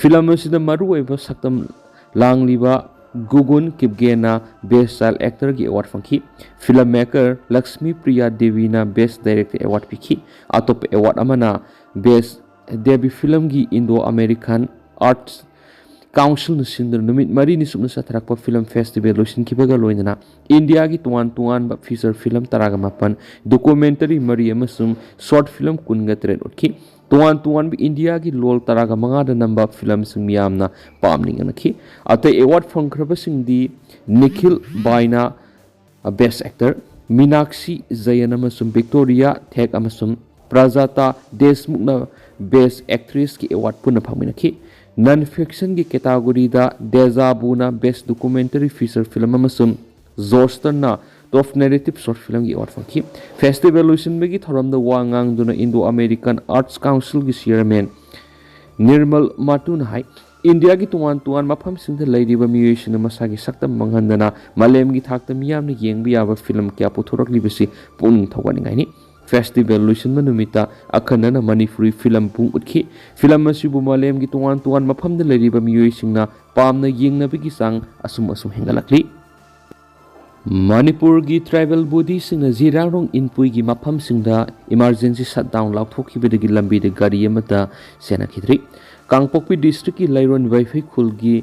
ꯐꯤꯂꯝ ꯑꯁꯤꯗ ꯃꯔꯨꯑꯣꯏꯕ ꯁꯛꯇꯝ ꯂꯥꯡꯂꯤꯕ ꯒꯨꯒꯨꯟ ꯀꯤꯞꯒꯦꯅ ꯕꯦꯁ ꯆꯥꯏꯜ ꯑꯦꯛꯇꯔꯒꯤ ꯑꯦꯋꯥꯔꯗ ꯐꯪꯈꯤ꯫ ꯐꯤꯂꯝ ꯃꯦꯀꯔ ꯂꯛꯁꯃꯤ ꯄ꯭ꯔꯤꯌꯥ ꯗꯦꯕꯤꯅ ꯕꯦꯁ ꯗꯥꯏꯔꯦꯛꯇꯔ ꯑꯦꯋꯥꯔꯗ ꯄꯤꯈꯤ꯫ ꯑꯇꯣꯞꯄ ꯑꯦꯋꯥꯔꯗ ꯑꯃꯅ ꯕꯦꯁ ꯗꯦꯕꯤ ꯐꯤꯂꯝꯒꯤ ꯏꯟꯗꯣ ꯑꯃꯦꯔꯤꯀꯥꯟ ꯑꯥꯔꯠꯁ ꯀꯥꯎꯟꯁꯤꯜꯅ ꯁꯤꯟꯗꯨꯅ ꯅꯨꯃꯤꯠ ꯃꯔꯤꯅꯤ ꯆꯨꯞꯅ ꯆꯠꯊꯔꯛꯄ ꯐꯤꯂꯝ ꯐꯦꯁꯇꯤꯚꯦꯜ ꯂꯣꯏꯁꯤꯟꯈꯤꯕꯒ ꯂꯣꯏꯅꯅ ꯏꯟꯗꯤꯌꯥꯒꯤ ꯇꯣꯉꯥꯟ ꯇꯣꯉꯥꯟꯕ ꯐꯤꯆꯔ ꯐꯤꯂꯝ ꯇꯔꯥꯒ ꯃꯥꯄꯟ, ꯗꯣꯀꯨꯃꯦꯟꯇꯔꯤ ꯃꯔꯤ ꯑꯃꯁꯨꯡ ꯁꯣꯔꯠ ꯐꯤꯂꯝ ꯀꯨꯟꯒ ꯇꯔꯦꯠ ꯎꯠꯈꯤ꯫ ꯇꯣꯉꯥꯟ ꯇꯣꯉꯥꯟꯕ ꯏꯟꯗꯤꯌꯥꯒꯤ ꯂꯣꯜ ꯇꯔꯥꯒ ꯃꯉꯥꯗ ꯅꯝꯕ ꯐꯤꯂꯝꯁꯤꯡ ꯃꯤꯌꯥꯝꯅ ꯄꯥꯝꯅ ꯌꯦꯡꯅꯈꯤ꯫ ꯑꯇꯩ ꯑꯦꯋꯥꯔꯗ ꯐꯪꯈ꯭ꯔꯕꯁꯤꯡꯗꯤ ꯅꯤꯈꯤꯜ ꯕꯥꯏꯅ ꯕꯦꯁ ꯑꯦꯛꯇꯔ, ꯃꯤꯅꯥꯛꯁꯤ ꯖꯌꯟ ꯑꯃꯁꯨꯡ ꯚꯤꯛꯇꯣꯔꯤꯌꯥ ꯊꯦꯛ ꯑꯃꯁꯨꯡ ꯄ꯭ꯔꯖꯥꯇꯥ ꯗꯦꯁꯃꯨꯈꯅ ꯕꯦꯁ ꯑꯦꯛꯇ꯭ꯔꯦꯁꯀꯤ ꯑꯦꯋꯥꯔꯗ ꯄꯨꯟꯅ ꯐꯪꯃꯤꯟꯅꯈꯤ꯫ ꯅꯟ ꯐꯤꯛꯁꯟꯒꯤ ꯀꯦꯇꯥꯒꯣꯔꯤꯗ ꯗꯦꯖꯥꯕꯨꯅ ꯕꯦꯁ ꯗꯣꯀꯨꯃꯦꯟꯇꯔꯤ ꯐꯤꯆꯔ ꯐꯤꯂꯝ ꯑꯃꯁꯨꯡ ꯖꯣꯔꯁꯇꯟꯅ ꯇꯣꯞ ꯅꯦꯔꯦꯇꯤꯚ ꯁꯣꯔꯠ ꯐꯤꯂꯝꯒꯤ ꯑꯦꯋꯥꯔꯗ ꯐꯪꯈꯤ꯫ ꯐꯦꯁꯇꯤꯚꯦꯜ ꯂꯣꯏꯁꯤꯟꯕꯒꯤ ꯊꯧꯔꯝꯗ ꯋꯥ ꯉꯥꯡꯗꯨꯅ ꯏꯟꯗꯣ ꯑꯃꯦꯔꯤꯀꯟ ꯑꯥꯔꯠꯁ ꯀꯥꯎꯟꯁꯤꯜꯒꯤ ꯆꯤꯌꯔꯃꯦꯟ ꯅꯤꯔꯃꯜ ꯃꯥꯇꯨꯅ ꯍꯥꯏ, ꯏꯟꯗꯤꯌꯥꯒꯤ ꯇꯣꯉꯥꯟ ꯇꯣꯉꯥꯟ ꯃꯐꯝꯁꯤꯡꯗ ꯂꯩꯔꯤꯕ ꯃꯤꯑꯣꯏꯁꯤꯡꯅ ꯃꯁꯥꯒꯤ ꯁꯛꯇꯝ ꯃꯥꯡꯍꯟꯗꯅ ꯃꯥꯂꯦꯝꯒꯤ ꯊꯥꯛꯇ ꯃꯤꯌꯥꯝꯅ ꯌꯦꯡꯕ ꯌꯥꯕ ꯐꯤꯂꯝ ꯀꯌꯥ ꯄꯨꯊꯣꯔꯛꯂꯤꯕꯁꯤ ꯄꯨꯛꯅꯤꯡ ꯊꯧꯒꯠꯅꯤꯡꯉꯥꯏꯅꯤ꯫ ꯐꯦꯁꯇꯤꯚꯦꯜ ꯂꯣꯏꯁꯤꯟꯕ ꯅꯨꯃꯤꯠꯇ ꯑꯈꯟꯅꯅ ꯃꯅꯤꯄꯨꯔꯤ ꯐꯤꯂꯝ ꯄꯨꯡ ꯎꯠꯈꯤ꯫ ꯐꯤꯂꯝ ꯑꯁꯤꯕꯨ ꯃꯥꯂꯦꯝꯒꯤ ꯇꯣꯉꯥꯟ ꯇꯣꯉꯥꯟ ꯃꯐꯝꯗ ꯂꯩꯔꯤꯕ ꯃꯤꯑꯣꯏꯁꯤꯡꯅ ꯄꯥꯝꯅ ꯌꯦꯡꯅꯕꯒꯤ ꯆꯥꯡ ꯑꯁꯨꯝ ꯑꯁꯨꯝ ꯍꯦꯟꯒꯠꯂꯛꯂꯤ꯫ ꯃꯅꯤꯄꯨꯔꯒꯤ ꯇ꯭ꯔꯥꯏꯕꯦꯜ ꯕꯣꯗꯤꯁꯤꯡꯅ ꯖꯤꯔꯥꯡꯔꯣꯡ ꯏꯟꯄꯨꯏꯒꯤ ꯃꯐꯝꯁꯤꯡꯗ ꯏꯃꯥꯔꯖꯦꯟꯁꯤ ꯁꯠꯗꯥꯎꯟ ꯂꯥꯎꯊꯣꯛꯈꯤꯕꯗꯒꯤ ꯂꯝꯕꯤꯗ ꯒꯥꯔꯤ ꯑꯃꯠꯇ ꯆꯦꯟꯅꯈꯤꯗ꯭ꯔꯤ꯫ ꯀꯥꯡꯄꯣꯛꯄꯤ ꯗꯤꯁꯇ꯭ꯔꯤꯛꯀꯤ ꯂꯩꯔꯣꯟ ꯋꯥꯏꯐꯩ ꯈꯨꯜꯒꯤ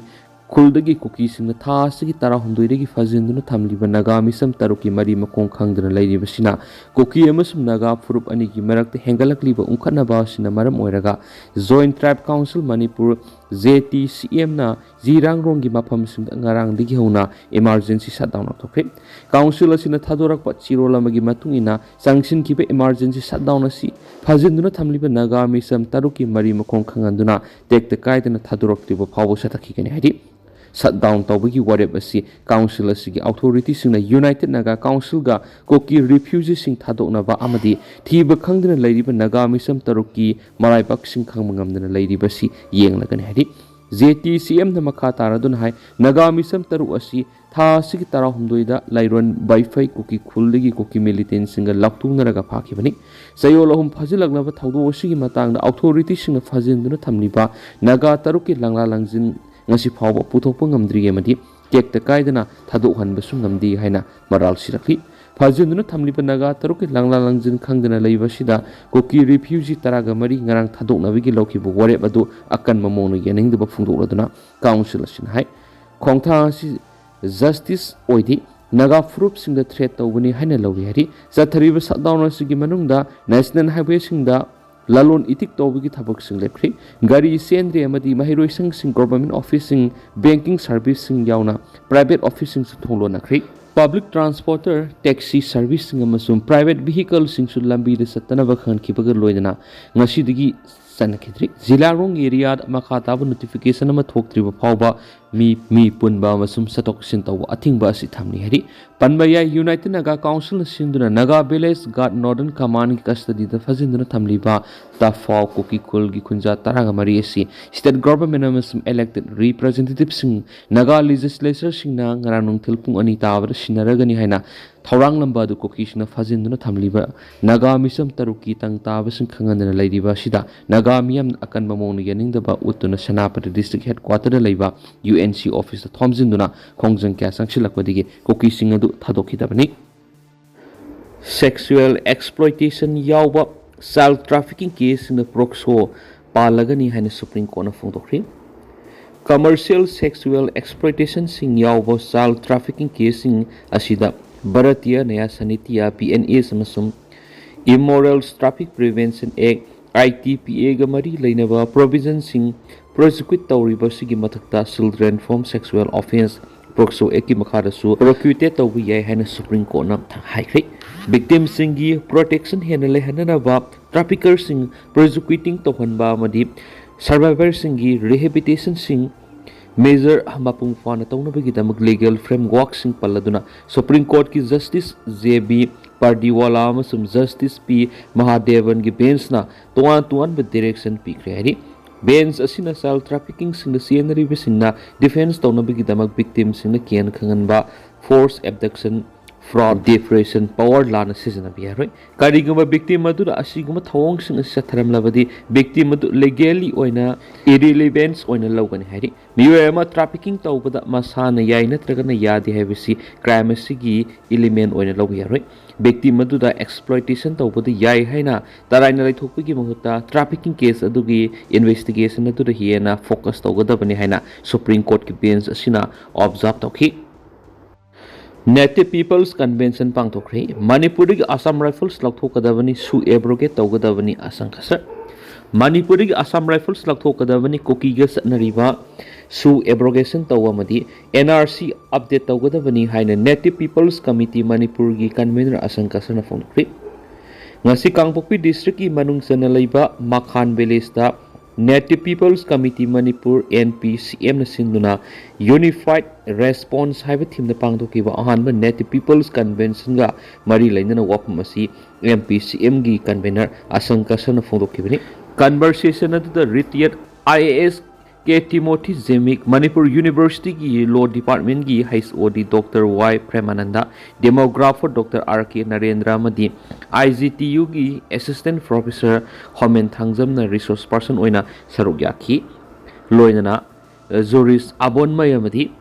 ꯈꯨꯜꯗꯒꯤ ꯀꯨꯀꯤꯁꯤꯡꯅ ꯊꯥ ꯑꯁꯤꯒꯤ ꯇꯔꯥꯍꯨꯝꯗꯣꯏꯗꯒꯤ ꯐꯥꯖꯤꯟꯗꯨꯅ ꯊꯝꯂꯤꯕ ꯅꯥꯒꯥ ꯃꯤꯁꯝ ꯇꯔꯨꯛꯀꯤ ꯃꯔꯤ ꯃꯈꯣꯡ ꯈꯪꯗꯅ ꯂꯩꯔꯤꯕꯁꯤꯅ ꯀꯨꯀꯤ ꯑꯃꯁꯨꯡ ꯅꯥꯒꯥ ꯐꯨꯔꯨꯞ ꯑꯅꯤꯒꯤ ꯃꯔꯛꯇ ꯍꯦꯟꯒꯠꯂꯛꯂꯤꯕ ꯎꯪꯈꯠꯅꯕ ꯑꯁꯤꯅ ꯃꯔꯝ ꯑꯣꯏꯔꯒ joint tribe council Manipur, J T C ꯑꯦꯝꯅ ꯖꯤꯔꯥꯡꯔꯣꯡꯒꯤ ꯃꯐꯝꯁꯤꯡꯗ ꯉꯔꯥꯡꯗꯒꯤ ꯍꯧꯅ ꯏꯃꯥꯔꯖꯦꯟꯁꯤ ꯁꯠꯗꯥꯎꯟ ꯂꯥꯎꯊꯣꯛꯈ꯭ꯔꯦ꯫ ꯀꯥꯎꯟꯁꯤꯜ ꯑꯁꯤꯅ ꯊꯥꯗꯣꯔꯛꯄ ꯆꯦꯔꯣꯜ ꯑꯃꯒꯤ ꯃꯇꯨꯡ ꯏꯟꯅ, ꯆꯪꯁꯤꯟꯈꯤꯕ ꯏꯃꯥꯔꯖꯦꯟꯁꯤ ꯁꯠꯗꯥꯎꯟ ꯑꯁꯤ ꯐꯥꯖꯤꯟꯗꯨꯅ ꯊꯝꯂꯤꯕ ꯅꯥꯒꯥ ꯃꯤꯁꯝ ꯇꯔꯨꯛꯀꯤ ꯃꯔꯤ ꯃꯈꯣꯡ ꯈꯪꯍꯟꯗꯨꯅ ꯇꯦꯛꯇ ꯀꯥꯏꯗꯅ ꯊꯥꯗꯣꯔꯛꯇ꯭ꯔꯤꯕ ꯐꯥꯎꯕ ꯆꯠꯊꯈꯤꯒꯅꯤ ꯍꯥꯏꯔꯤ꯫ ꯁꯠ ꯗꯥꯎꯟ ꯇꯧꯕꯒꯤ ꯋꯥꯔꯦꯞ ꯑꯁꯤ ꯀꯥꯎꯟꯁꯤꯜ ꯑꯁꯤꯒꯤ ꯑꯣꯊꯣꯔꯤꯇꯤꯁꯤꯡꯅ ꯌꯨꯅꯥꯏꯇꯦꯗ ꯅꯥꯒꯥ ꯀꯥꯎꯟꯁꯤꯜꯒ ꯀꯨꯀꯤ ꯔꯤꯐ꯭ꯌꯨꯖꯤꯁꯤꯡ ꯊꯥꯗꯣꯛꯅꯕ ꯑꯃꯗꯤ ꯊꯤꯕ ꯈꯪꯗꯅ ꯂꯩꯔꯤꯕ ꯅꯥꯒꯥ ꯃꯤꯁꯝ ꯇꯔꯨꯛꯀꯤ ꯃꯔꯥꯏꯕꯛꯁꯤꯡ ꯈꯪꯕ ꯉꯝꯗꯅ ꯂꯩꯔꯤꯕꯁꯤ ꯌꯦꯡꯂꯒꯅꯤ ꯍꯥꯏꯔꯤ꯫ ꯖꯦ ꯇꯤ ꯁꯤ ꯑꯦꯝꯅ ꯃꯈꯥ ꯇꯥꯔꯗꯨꯅ ꯍꯥꯏ, ꯅꯥꯒꯥ ꯃꯤꯁꯝ ꯇꯔꯨꯛ ꯑꯁꯤ ꯊꯥ ꯑꯁꯤꯒꯤ ꯇꯔꯥꯍꯨꯝꯗꯣꯏꯗ ꯂꯥꯏꯔꯣꯟ ꯕꯥꯏꯐꯩ ꯀꯨꯀꯤ ꯈꯨꯜꯗꯒꯤ ꯀꯨꯀꯤ ꯃꯤꯂꯤꯇꯦꯟꯁꯤꯡꯒ ꯂꯥꯎꯊꯣꯛꯅꯔꯒ ꯐꯥꯈꯤꯕꯅꯤ꯫ ꯆꯌꯣꯜ ꯑꯍꯨꯝ ꯐꯥꯖꯤꯜꯂꯛꯂꯕ ꯊꯧꯗꯣꯛ ꯑꯁꯤꯒꯤ ꯃꯇꯥꯡꯗ ꯑꯣꯊꯣꯔꯤꯇꯤꯁꯤꯡꯅ ꯐꯥꯖꯤꯟꯗꯨꯅ ꯊꯝꯂꯤꯕ ꯅꯥꯒꯥ ꯇꯔꯨꯛꯀꯤ ꯂꯪꯂꯥ ꯂꯪꯖꯤꯟ ꯉꯁꯤ ꯐꯥꯎꯕ ꯄꯨꯊꯣꯛꯄ ꯉꯝꯗ꯭ꯔꯤ ꯑꯃꯗꯤ ꯇꯦꯛꯇ ꯀꯥꯏꯗꯅ ꯊꯥꯗꯣꯛꯍꯟꯕꯁꯨ ꯉꯝꯗꯦ ꯍꯥꯏꯅ ꯃꯔꯥꯜ ꯁꯤꯔꯛꯂꯤ꯫ ꯐꯥꯖꯤꯟꯗꯨꯅ ꯊꯝꯂꯤꯕ ꯅꯥꯒꯥ ꯇꯔꯨꯛꯀꯤ ꯂꯪꯂꯥ ꯂꯪꯖꯤꯟ ꯈꯪꯗꯅ ꯂꯩꯕꯁꯤꯗ ꯀꯨꯀꯤ ꯔꯤꯐ꯭ꯌꯨꯖꯤ ꯇꯔꯥꯒ ꯃꯔꯤ ꯉꯔꯥꯡ ꯊꯥꯗꯣꯛꯅꯕꯒꯤ ꯂꯧꯈꯤꯕ ꯋꯥꯔꯦꯞ ꯑꯗꯨ ꯑꯀꯟꯕ ꯃꯑꯣꯡꯗ ꯌꯥꯅꯤꯡꯗꯕ ꯐꯣꯡꯗꯣꯛꯂꯗꯨꯅ ꯀꯥꯎꯟꯁꯤꯜ ꯑꯁꯤꯅ ꯍꯥꯏ, ꯈꯣꯡꯊꯥꯡ ꯑꯁꯤ ꯖꯁꯇꯤꯁ ꯑꯣꯏꯗꯦ, ꯅꯥꯒꯥ ꯐꯨꯔꯨꯞꯁꯤꯡꯗ ꯊ꯭ꯔꯦꯠ ꯇꯧꯕꯅꯤ ꯍꯥꯏꯅ ꯂꯧꯏ ꯍꯥꯏꯔꯤ꯫ ꯆꯠꯊꯔꯤꯕ ꯁꯠꯗꯥꯎꯟ ꯑꯁꯤꯒꯤ ꯃꯅꯨꯡꯗ ꯅꯦꯁꯅꯦꯜ ꯍꯥꯏꯋꯦꯁꯤꯡꯗ ꯂꯂꯣꯟ ꯏꯇꯤꯛ ꯇꯧꯕꯒꯤ ꯊꯕꯛꯁꯤꯡ ꯂꯦꯞꯈ꯭ꯔꯦ꯫ ꯒꯥꯔꯤ ꯆꯦꯟꯗ꯭ꯔꯦ ꯑꯃꯗꯤ ꯃꯍꯩꯔꯣꯏꯁꯪꯁꯤꯡ, ꯒꯣꯚꯔꯟꯃꯦꯟꯠ ꯑꯣꯐꯤꯁꯁꯤꯡ, ꯕꯦꯡꯀꯤꯡ ꯁꯥꯔꯚꯤꯁꯁꯤꯡ ꯌꯥꯎꯅ ꯄ꯭ꯔꯥꯏꯚꯦꯠ ꯑꯣꯐꯤꯁꯁꯤꯡꯁꯨ ꯊꯣꯡ ꯂꯣꯟꯅꯈ꯭ꯔꯦ꯫ ꯄꯕ꯭ꯂꯤꯛ ꯇ꯭ꯔꯥꯟꯁꯄꯣꯔꯇꯔ, ꯇꯦꯛꯁꯤ ꯁꯥꯔꯚꯤꯁꯁꯤꯡ ꯑꯃꯁꯨꯡ ꯄ꯭ꯔꯥꯏꯚꯦꯠ ꯚꯤꯍꯤꯀꯜꯁꯤꯡꯁꯨ ꯂꯝꯕꯤꯗ ꯆꯠꯇꯅꯕ ꯈꯪꯍꯟꯈꯤꯕꯒ ꯂꯣꯏꯅꯅ ꯉꯁꯤꯗꯒꯤ ꯆꯠꯅꯈꯤꯗ꯭ꯔꯤ꯫ ꯖꯤꯂꯥꯔꯣꯡ ꯑꯦꯔꯤꯌꯥꯗ ꯃꯈꯥ ꯇꯥꯕ ꯅꯣꯇꯤꯐꯤꯀꯦꯁꯟ ꯑꯃ ꯊꯣꯛꯇ꯭ꯔꯤꯕ ꯐꯥꯎꯕ ꯃꯤ, ꯃꯤ ꯄꯨꯟꯕ ꯑꯃꯁꯨꯡ ꯆꯠꯊꯣꯛ ꯆꯠꯁꯤꯟ ꯇꯧꯕ ꯑꯊꯤꯡꯕ ꯑꯁꯤ ꯊꯝꯂꯤ ꯍꯥꯏꯔꯤ꯫ ꯄꯟꯕ ꯌꯥꯏ, ꯌꯨꯅꯥꯏꯇꯦꯗ ꯅꯥꯒꯥ ꯀꯥꯎꯟꯁꯤꯜꯅ ꯁꯤꯟꯗꯨꯅ ꯅꯥꯒꯥ ꯚꯤꯂꯦꯖ ꯒꯥꯔꯗ ꯅꯣꯔꯗꯔꯟ ꯀꯃꯥꯟꯒꯤ ꯀꯁꯇꯗꯤꯗ ꯐꯥꯖꯤꯟꯗꯨꯅ ꯊꯝꯂꯤꯕ ꯇꯐꯥꯎ ꯀꯨꯀꯤ ꯈꯨꯜꯒꯤ ꯈꯨꯟꯖꯥ ꯇꯔꯥꯒ ꯃꯔꯤ ꯑꯁꯤ ꯁ꯭ꯇꯦꯠ ꯒꯣꯚꯔꯟꯃꯦꯟꯠ ꯑꯃꯁꯨꯡ ꯏꯂꯦꯛꯇꯦꯗ ꯔꯤꯄ꯭ꯔꯖꯦꯟꯇꯦꯇꯤꯚꯁꯤꯡ, ꯅꯥꯒꯥ ꯂꯦꯖꯤꯁꯂꯦꯆꯔꯁꯤꯡꯅ ꯉꯔꯥꯡ ꯅꯨꯡꯊꯤꯜ ꯄꯨꯡ ꯑꯅꯤ ꯇꯥꯕꯗ ꯁꯤꯟꯅꯔꯒꯅꯤ ꯍꯥꯏꯅ ꯊꯧꯔꯥꯡꯂꯝꯕ ꯑꯗꯨ ꯀꯨꯀꯤꯁꯤꯡꯅ ꯐꯥꯖꯤꯟꯗꯨꯅ ꯊꯝꯂꯤꯕ ꯅꯥꯒꯥ ꯃꯤꯁꯝ ꯇꯔꯨꯛꯀꯤ ꯇꯪ ꯇꯥꯕꯁꯤꯡ ꯈꯪꯍꯟꯗꯅ ꯂꯩꯔꯤꯕ ꯑꯁꯤꯗ ꯅꯥꯒꯥ ꯃꯤꯌꯥꯝꯅ ꯑꯀꯟꯕ ꯃꯑꯣꯡꯗ ꯌꯥꯅꯤꯡꯗꯕ ꯎꯠꯇꯨꯅ ꯁꯦꯅꯥꯄꯇꯤ ꯗꯤꯁꯇ꯭ꯔꯤꯛ ꯍꯦꯗꯀ꯭ꯋꯥꯇꯔꯗ ꯂꯩꯕ ꯌꯨ ꯑꯦꯟ ꯁꯤ ꯑꯣꯐꯤꯁꯇ ꯊꯣꯝꯖꯤꯟꯗꯨꯅ ꯈꯣꯡꯖꯪ ꯀꯌꯥ ꯆꯪꯁꯤꯜꯂꯛꯄꯗꯒꯤ ꯀꯨꯀꯤꯁꯤꯡ ꯑꯗꯨ ꯊꯥꯗꯣꯛꯈꯤꯗꯕꯅꯤ꯫ ꯁꯦꯛꯁꯨꯑꯦꯜ ꯑꯦꯛꯁꯄ꯭ꯂꯣꯏꯇꯦꯁꯟ ꯌꯥꯎꯕ ꯆꯥꯏꯜ ꯇ꯭ꯔꯥꯐꯤꯀꯤꯡ ꯀꯦꯁꯁꯤꯡꯗ ꯄ꯭ꯔꯣꯛꯁꯣ ꯄꯥꯜꯂꯒꯅꯤ ꯍꯥꯏꯅ ꯁꯨꯄ꯭ꯔꯤꯝ ꯀꯣꯔꯠꯅ ꯐꯣꯡꯗꯣꯛꯈ꯭ꯔꯤ꯫ ꯀꯃꯔꯁꯤꯌꯦꯜ ꯁꯦꯛꯁꯨꯑꯦꯜ ꯑꯦꯛꯁꯄ꯭ꯂꯣꯏꯇꯦꯁꯟꯁꯤꯡ ꯌꯥꯎꯕ ꯆꯥꯏꯜ ꯇ꯭ꯔꯥꯐꯤꯀꯤꯡ ꯀꯦꯁꯁꯤꯡ ꯑꯁꯤꯗ ꯚꯥꯔꯇꯤꯌꯥ ꯅ꯭ꯌꯥꯌ ꯁꯥꯅꯤꯇꯤꯌꯥ, ꯕꯤ ꯑꯦꯟ ꯑꯦꯁ, ꯑꯃꯁꯨꯡ ꯏꯃꯣꯔꯦꯜꯁ ꯇ꯭ꯔꯥꯐꯤꯛ ꯄ꯭ꯔꯤꯚꯦꯟꯁꯟ ꯑꯦꯛ, ꯑꯥꯏ ꯇꯤ ꯄꯤ ꯑꯦꯒ ꯃꯔꯤ ꯂꯩꯅꯕ ꯄ꯭ꯔꯣꯚꯤꯖꯟꯁꯤꯡ ꯄ꯭ꯔꯣꯁꯤꯀ꯭ꯌꯨꯠ ꯇꯧꯔꯤꯕꯁꯤꯒꯤ ꯃꯊꯛꯇ ꯆꯤꯜꯗ꯭ꯔꯦꯟ ꯐ꯭ꯔꯣꯝ ꯁꯦꯛꯁꯨꯑꯦꯜ ꯑꯣꯐꯦꯟꯁ ꯄ꯭ꯔꯣꯛꯁꯣ ꯑꯦꯛꯀꯤ ꯃꯈꯥꯗꯁꯨ ꯄ꯭ꯔꯣꯁꯤꯀ꯭ꯌꯨꯠ ꯇꯧꯕ ꯌꯥꯏ ꯍꯥꯏꯅ ꯁꯨꯄ꯭ꯔꯤꯝ ꯀꯣꯔꯠꯅ ꯍꯥꯏꯈ꯭ꯔꯦ꯫ ꯚꯤꯛꯇꯤꯝꯁꯤꯡꯒꯤ ꯄ꯭ꯔꯣꯇꯦꯛꯁꯟ ꯍꯦꯟꯅ ꯂꯩꯍꯟꯅꯅꯕ ꯇ꯭ꯔꯥꯐꯤꯀꯔꯁꯤꯡ ꯄ꯭ꯔꯣꯁꯤꯀ꯭ꯌꯨꯇꯤꯡ ꯇꯧꯍꯟꯕ ꯑꯃꯗꯤ ꯁꯔꯚꯥꯏꯚꯔꯁꯤꯡꯒꯤ ꯔꯤꯍꯦꯕꯤꯂꯤꯇꯦꯁꯟꯁꯤꯡ ꯃꯦꯖꯔ ꯃꯄꯨꯡ ꯐꯥꯅ ꯇꯧꯅꯕꯒꯤꯗꯃꯛ ꯂꯤꯒꯦꯜ ꯐ꯭ꯔꯦꯝꯋꯥꯔꯛꯁꯤꯡ ꯄꯜꯂꯗꯨꯅ ꯁꯨꯄ꯭ꯔꯤꯝ ꯀꯣꯔꯠꯀꯤ ꯖꯁꯇꯤꯁ ꯖꯦ ꯕꯤ ꯄꯥꯔꯗꯤꯋꯥꯂꯥ ꯑꯃꯁꯨꯡ ꯖꯁꯇꯤꯁ ꯄꯤ ꯃꯍꯥꯗꯦꯕꯟꯒꯤ ꯕꯦꯟꯁꯅ ꯇꯣꯉꯥꯟ ꯇꯣꯉꯥꯟꯕ ꯗꯤꯔꯦꯛꯁꯟ ꯄꯤꯈ꯭ꯔꯦ ꯍꯥꯏꯔꯤ꯫ ꯕꯦꯟꯁ ꯑꯁꯤꯅ ꯆꯥꯏꯜ ꯇ꯭ꯔꯥꯐꯤꯀꯤꯡꯁꯤꯡꯗ ꯆꯦꯟꯅꯔꯤꯕꯁꯤꯡꯅ ꯗꯤꯐꯦꯟꯁ ꯇꯧꯅꯕꯒꯤꯗꯃꯛ ꯚꯤꯛꯇꯤꯝꯁꯤꯡꯅ ꯀꯤꯍꯟ ꯈꯪꯍꯟꯕ, ꯐꯣꯔꯁ ꯑꯦꯕꯗꯛꯁꯟ, ꯐ꯭ꯔꯣꯗ, ꯗꯤꯄ꯭ꯔꯦꯁꯟ, ꯄꯋꯥꯔ ꯂꯥꯟꯅ ꯁꯤꯖꯤꯟꯅꯕ ꯌꯥꯔꯣꯏ꯫ ꯀꯔꯤꯒꯨꯝꯕ ꯚꯤꯛꯇꯤꯝ ꯑꯗꯨꯅ ꯑꯁꯤꯒꯨꯝꯕ ꯊꯧꯑꯣꯡꯁꯤꯡ ꯑꯁꯤ ꯆꯠꯊꯔꯝꯂꯕꯗꯤ ꯚꯤꯛꯇꯤꯝ ꯑꯗꯨ ꯂꯤꯒꯦꯜꯂꯤ ꯑꯣꯏꯅ ꯏꯔꯤꯂꯤꯚꯦꯟꯁ ꯑꯣꯏꯅ ꯂꯧꯒꯅꯤ ꯍꯥꯏꯔꯤ꯫ ꯃꯤꯑꯣꯏ ꯑꯃ ꯇ꯭ꯔꯥꯐꯤꯀꯤꯡ ꯇꯧꯕꯗ ꯃꯁꯥꯅ ꯌꯥꯏ ꯅꯠꯇ꯭ꯔꯒꯅ ꯌꯥꯗꯦ ꯍꯥꯏꯕꯁꯤ ꯀ꯭ꯔꯥꯏꯝ ꯑꯁꯤꯒꯤ ꯏꯂꯤꯃꯦꯟ ꯑꯣꯏꯅ ꯂꯧꯕ ꯌꯥꯔꯣꯏ꯫ ꯚꯤꯛꯇꯤꯝ ꯑꯗꯨꯗ ꯑꯦꯛꯁꯄ꯭ꯂꯣꯏꯇꯦꯁꯟ ꯇꯧꯕꯗ ꯌꯥꯏ ꯍꯥꯏꯅ ꯇꯔꯥꯏꯅ ꯂꯩꯊꯣꯛꯄꯒꯤ ꯃꯍꯨꯠꯇ ꯇ꯭ꯔꯥꯐꯤꯀꯤꯡ ꯀꯦꯁ ꯑꯗꯨꯒꯤ ꯏꯟꯚꯦꯁꯇꯤꯒꯦꯁꯟ ꯑꯗꯨꯗ ꯍꯦꯟꯅ ꯐꯣꯀꯁ ꯇꯧꯒꯗꯕꯅꯤ ꯍꯥꯏꯅ ꯁꯨꯄ꯭ꯔꯤꯝ ꯀꯣꯔꯠꯀꯤ ꯕꯦꯟꯁ ꯑꯁꯤꯅ ꯑꯣꯕꯖꯥꯔꯚ ꯇꯧꯈꯤ꯫ Native People's Convention ꯄꯥꯡꯊꯣꯛꯈ꯭ꯔꯦ꯫ ꯃꯅꯤꯄꯨꯔꯗꯒꯤ ꯑꯁꯥꯝ ꯔꯥꯏꯐꯜꯁ ꯂꯧꯊꯣꯛꯀꯗꯕꯅꯤ, ꯁꯨ ꯑꯦꯕ꯭ꯔꯣꯒꯦꯠ ꯇꯧꯒꯗꯕꯅꯤ, ꯑꯁꯪ ꯀꯁꯔ꯫ ꯃꯅꯤꯄꯨꯔꯗꯒꯤ ꯑꯁꯥꯝ ꯔꯥꯏꯐꯜꯁ ꯂꯧꯊꯣꯛꯀꯗꯕꯅꯤ, ꯀꯨꯀꯤꯒ ꯆꯠꯅꯔꯤꯕ ꯁꯨ ꯑꯦꯕ꯭ꯔꯣꯒꯦꯁꯟ ꯇꯧꯕ ꯑꯃꯗꯤ ꯑꯦꯟ ꯑꯥꯔ ꯁꯤ ꯑꯞꯗꯦꯠ ꯇꯧꯒꯗꯕꯅꯤ ꯍꯥꯏꯅ Native People's Committee ꯃꯅꯤꯄꯨꯔꯒꯤ ꯀꯟꯚꯦꯅꯔ ꯑꯁꯪ ꯀꯁꯔꯅ ꯐꯣꯡꯗꯣꯛꯈ꯭ꯔꯤ꯫ ꯉꯁꯤ ꯀꯥꯡꯄꯣꯛꯄꯤ ꯗꯤꯁꯇ꯭ꯔꯤꯛꯀꯤ ꯃꯅꯨꯡ ꯆꯟꯅ ꯂꯩꯕ ꯃꯈꯥꯟ ꯚꯤꯂꯦꯖꯇ Native People's Committee Manipur, N P ꯁꯤ ꯑꯦꯝꯅ ꯁꯤꯟꯗꯨꯅ ꯌꯨꯅꯤꯐꯥꯏꯠ ꯔꯦꯁꯄꯣꯟꯁ ꯍꯥꯏꯕ ꯊꯤꯝꯗ ꯄꯥꯡꯊꯣꯛꯈꯤꯕ ꯑꯍꯥꯟꯕ Native People's Conventionꯒ ꯃꯔꯤ ꯂꯩꯅꯅ ꯋꯥꯐꯝ ꯑꯁꯤ ꯑꯦꯝ ꯄꯤ ꯁꯤ ꯑꯦꯝꯒꯤ ꯀꯟꯚꯦꯅꯔ ꯑꯁꯪ ꯀꯁꯔꯅ ꯐꯣꯡꯗꯣꯛꯈꯤꯕꯅꯤ꯫ ꯀꯟꯚꯔꯁꯦꯁꯟ ꯑꯗꯨꯗ ꯔꯤꯇꯥꯌꯔꯗ ꯑꯥꯏ ꯑꯦ ꯑꯦꯁ ꯀꯦ ꯇꯤꯃꯣꯊꯤ ꯖꯦꯃꯤꯛ, ꯃꯅꯤꯄꯨꯔ ꯌꯨꯅꯤꯚꯔꯁꯤꯇꯤꯒꯤ ꯂꯣ ꯗꯤꯄꯥꯔꯠꯃꯦꯟꯒꯤ ꯍꯩꯆ ꯑꯣ ꯗꯤ ꯗꯣꯛꯇꯔ ꯋꯥꯏ ꯄ꯭ꯔꯦꯃꯥꯅꯟꯗ, ꯗꯦꯃꯣꯒ꯭ꯔꯥꯐꯔ ꯗꯣꯛꯇꯔ ꯑꯥꯔ ꯀꯦ ꯅꯔꯦꯟꯗ꯭ꯔ ꯑꯃꯗꯤ ꯑꯥꯏ ꯖꯤ ꯇꯤ ꯌꯨꯒꯤ ꯑꯦꯁꯤꯁꯇꯦꯟꯠ ꯄ꯭ꯔꯣꯐꯦꯁꯔ ꯍꯣꯃꯦꯟ ꯊꯥꯡꯖꯝꯅ ꯔꯤꯁꯣꯔꯁ ꯄꯥꯔꯁꯟ ꯑꯣꯏꯅ ꯁꯔꯨꯛ ꯌꯥꯈꯤ꯫ ꯂꯣꯏꯅꯅ ꯖꯨꯔꯤꯁ ꯑꯕꯣꯟꯃꯩ ꯑꯃꯗꯤ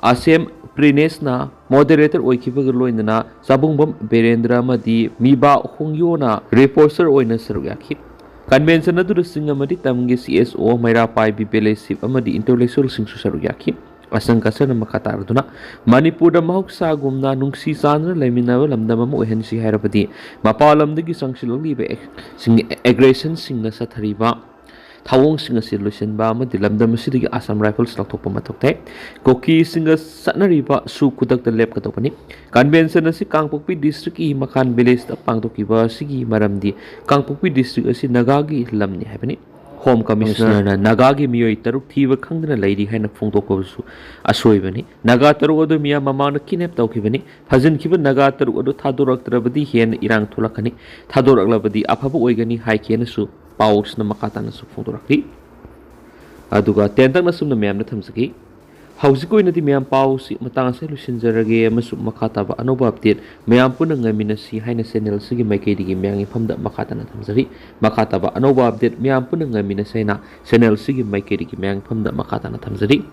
ꯑꯁꯦꯝ ꯄ꯭ꯔꯤꯅꯦꯁꯅ ꯃꯣꯗꯦꯔꯦꯇꯔ ꯑꯣꯏꯈꯤꯕꯒ ꯂꯣꯏꯅꯅ ꯆꯥꯕꯨꯡꯕꯝ ꯕꯤꯔꯦꯟꯗ꯭ꯔ ꯑꯃꯗꯤ ꯃꯤꯕꯥ ꯍꯣꯡꯌꯣꯅ ꯔꯤꯄꯣꯔꯇꯔ ꯑꯣꯏꯅ ꯁꯔꯨꯛ ꯌꯥꯈꯤ꯫ ꯀꯟꯚꯦꯟꯁꯟ ꯑꯗꯨꯗ ꯆꯤꯡ ꯑꯃꯗꯤ ꯇꯝꯒꯤ ꯁꯤ ꯑꯦꯁ ꯑꯣ, ꯃꯩꯔꯥ ꯄꯥꯏꯕꯤ ꯚꯤꯂꯦꯖ ꯆꯤꯐ ꯑꯃꯗꯤ ꯏꯟꯇꯦꯂꯦꯛꯆꯨꯋꯦꯜꯁꯤꯡꯁꯨ ꯁꯔꯨꯛ ꯌꯥꯈꯤ꯫ ꯑꯁꯪ ꯀꯁꯔꯅ ꯃꯈꯥ ꯇꯥꯔꯗꯨꯅ ꯃꯅꯤꯄꯨꯔꯗ ꯃꯍꯧꯁꯥꯒꯨꯝꯅ ꯅꯨꯡꯁꯤ ꯆꯥꯟꯅꯅ ꯂꯩꯃꯤꯟꯅꯕ ꯂꯝꯗꯝ ꯑꯃ ꯑꯣꯏꯍꯟꯁꯤ ꯍꯥꯏꯔꯕꯗꯤ ꯃꯄꯥꯟ ꯂꯝꯗꯒꯤ ꯆꯪꯁꯤꯜꯂꯛꯂꯤꯕ ꯑꯦꯛ-, ꯁꯤꯡ-, ꯑꯦꯒ꯭ꯔꯦꯁꯟꯁꯤꯡꯅ ꯆꯠꯊꯔꯤꯕ ꯊꯧꯑꯣꯡꯁꯤꯡ ꯑꯁꯤ ꯂꯣꯏꯁꯤꯟꯕ ꯑꯃꯗꯤ ꯂꯝꯗꯝ ꯑꯁꯤꯗꯒꯤ ꯑꯁꯥꯝ ꯔꯥꯏꯐꯜꯁ ꯂꯧꯊꯣꯛꯄ ꯃꯊꯧ ꯇꯥꯏ꯫ ꯀꯨꯀꯤꯁꯤꯡꯒ ꯆꯠꯅꯔꯤꯕ ꯁꯨ ꯈꯨꯗꯛꯇ ꯂꯦꯞꯀꯗꯧꯕꯅꯤ꯫ ꯀꯟꯚꯦꯟꯁꯟ ꯑꯁꯤ ꯀꯥꯡꯄꯣꯛꯄꯤ ꯗꯤꯁꯇ꯭ꯔꯤꯛꯀꯤ ꯃꯈꯥꯟ ꯚꯤꯂꯦꯖꯇ ꯄꯥꯡꯊꯣꯛꯈꯤꯕ ꯑꯁꯤꯒꯤ ꯃꯔꯝꯗꯤ ꯀꯥꯡꯄꯣꯛꯄꯤ ꯗꯤꯁꯇ꯭ꯔꯤꯛ ꯑꯁꯤ ꯅꯥꯒꯥꯒꯤ ꯂꯝꯅꯤ ꯍꯥꯏꯕꯅꯤ꯫ ꯍꯣꯝ ꯀꯃꯤꯁꯅꯔꯅ ꯅꯥꯒꯥꯒꯤ ꯃꯤꯑꯣꯏ ꯇꯔꯨꯛ ꯊꯤꯕ ꯈꯪꯗꯅ ꯂꯩꯔꯤ ꯍꯥꯏꯅ ꯐꯣꯡꯗꯣꯛꯄꯁꯨ ꯑꯁꯣꯏꯕꯅꯤ꯫ ꯅꯥꯒꯥ ꯇꯔꯨꯛ ꯑꯗꯨ ꯃꯤꯌꯥꯝ ꯃꯃꯥꯡꯗ ꯀꯤꯗꯅꯦꯞ ꯇꯧꯈꯤꯕꯅꯤ꯫ ꯐꯥꯖꯤꯟꯈꯤꯕ ꯅꯥꯒꯥ ꯇꯔꯨꯛ ꯑꯗꯨ ꯊꯥꯗꯣꯔꯛꯇ꯭ꯔꯕꯗꯤ ꯍꯦꯟꯅ ꯏꯔꯥꯡ ꯊꯣꯛꯂꯛꯀꯅꯤ꯫ ꯊꯥꯗꯣꯔꯛꯂꯕꯗꯤ ꯑꯐꯕ ꯑꯣꯏꯒꯅꯤ ꯍꯥꯏꯈꯤ ꯍꯥꯏꯅꯁꯨ ꯄꯥꯎꯁꯤꯅ ꯃꯈꯥ ꯇꯥꯅꯁꯨ ꯐꯣꯡꯗꯣꯔꯛꯂꯤ꯫ ꯑꯗꯨꯒ ꯇꯦꯟꯇꯛꯅ ꯁꯨꯝꯅ ꯃꯌꯥꯝꯗ ꯊꯝꯖꯒꯦ꯫ ꯍꯧꯖꯤꯛ ꯑꯣꯏꯅꯗꯤ ꯃꯌꯥꯝ ꯄꯥꯎꯁꯤ ꯃꯇꯥꯡ ꯑꯁꯤꯗ ꯂꯣꯏꯁꯤꯟꯖꯔꯒꯦ ꯑꯃꯁꯨꯡ ꯃꯈꯥ ꯇꯥꯕ ꯑꯅꯧꯕ ꯑꯞꯗꯦꯠ ꯃꯌꯥꯝ ꯄꯨꯟꯅ ꯉꯥꯏꯃꯤꯟꯅꯁꯤ ꯍꯥꯏꯅ ꯆꯦꯅꯦꯜꯁꯤꯒꯤ ꯃꯥꯏꯀꯩꯗꯒꯤ ꯃꯌꯥꯝꯒꯤ ꯃꯐꯝꯗ ꯃꯈꯥ ꯇꯥꯅ ꯊꯝꯖꯔꯤ꯫ ꯃꯈꯥ ꯇꯥꯕ ꯑꯅꯧꯕ ꯑꯞꯗꯦꯠ ꯃꯌꯥꯝ ꯄꯨꯟꯅ ꯉꯥꯏꯃꯤꯟꯅꯁꯤ ꯍꯥꯏꯅ ꯆꯦꯅꯦꯜꯁꯤꯒꯤ ꯃꯥꯏꯀꯩꯗꯒꯤ ꯃꯌꯥꯝꯒꯤ ꯃꯐꯝꯗ ꯃꯈꯥ ꯇꯥꯅ ꯊꯝꯖꯔꯤ꯫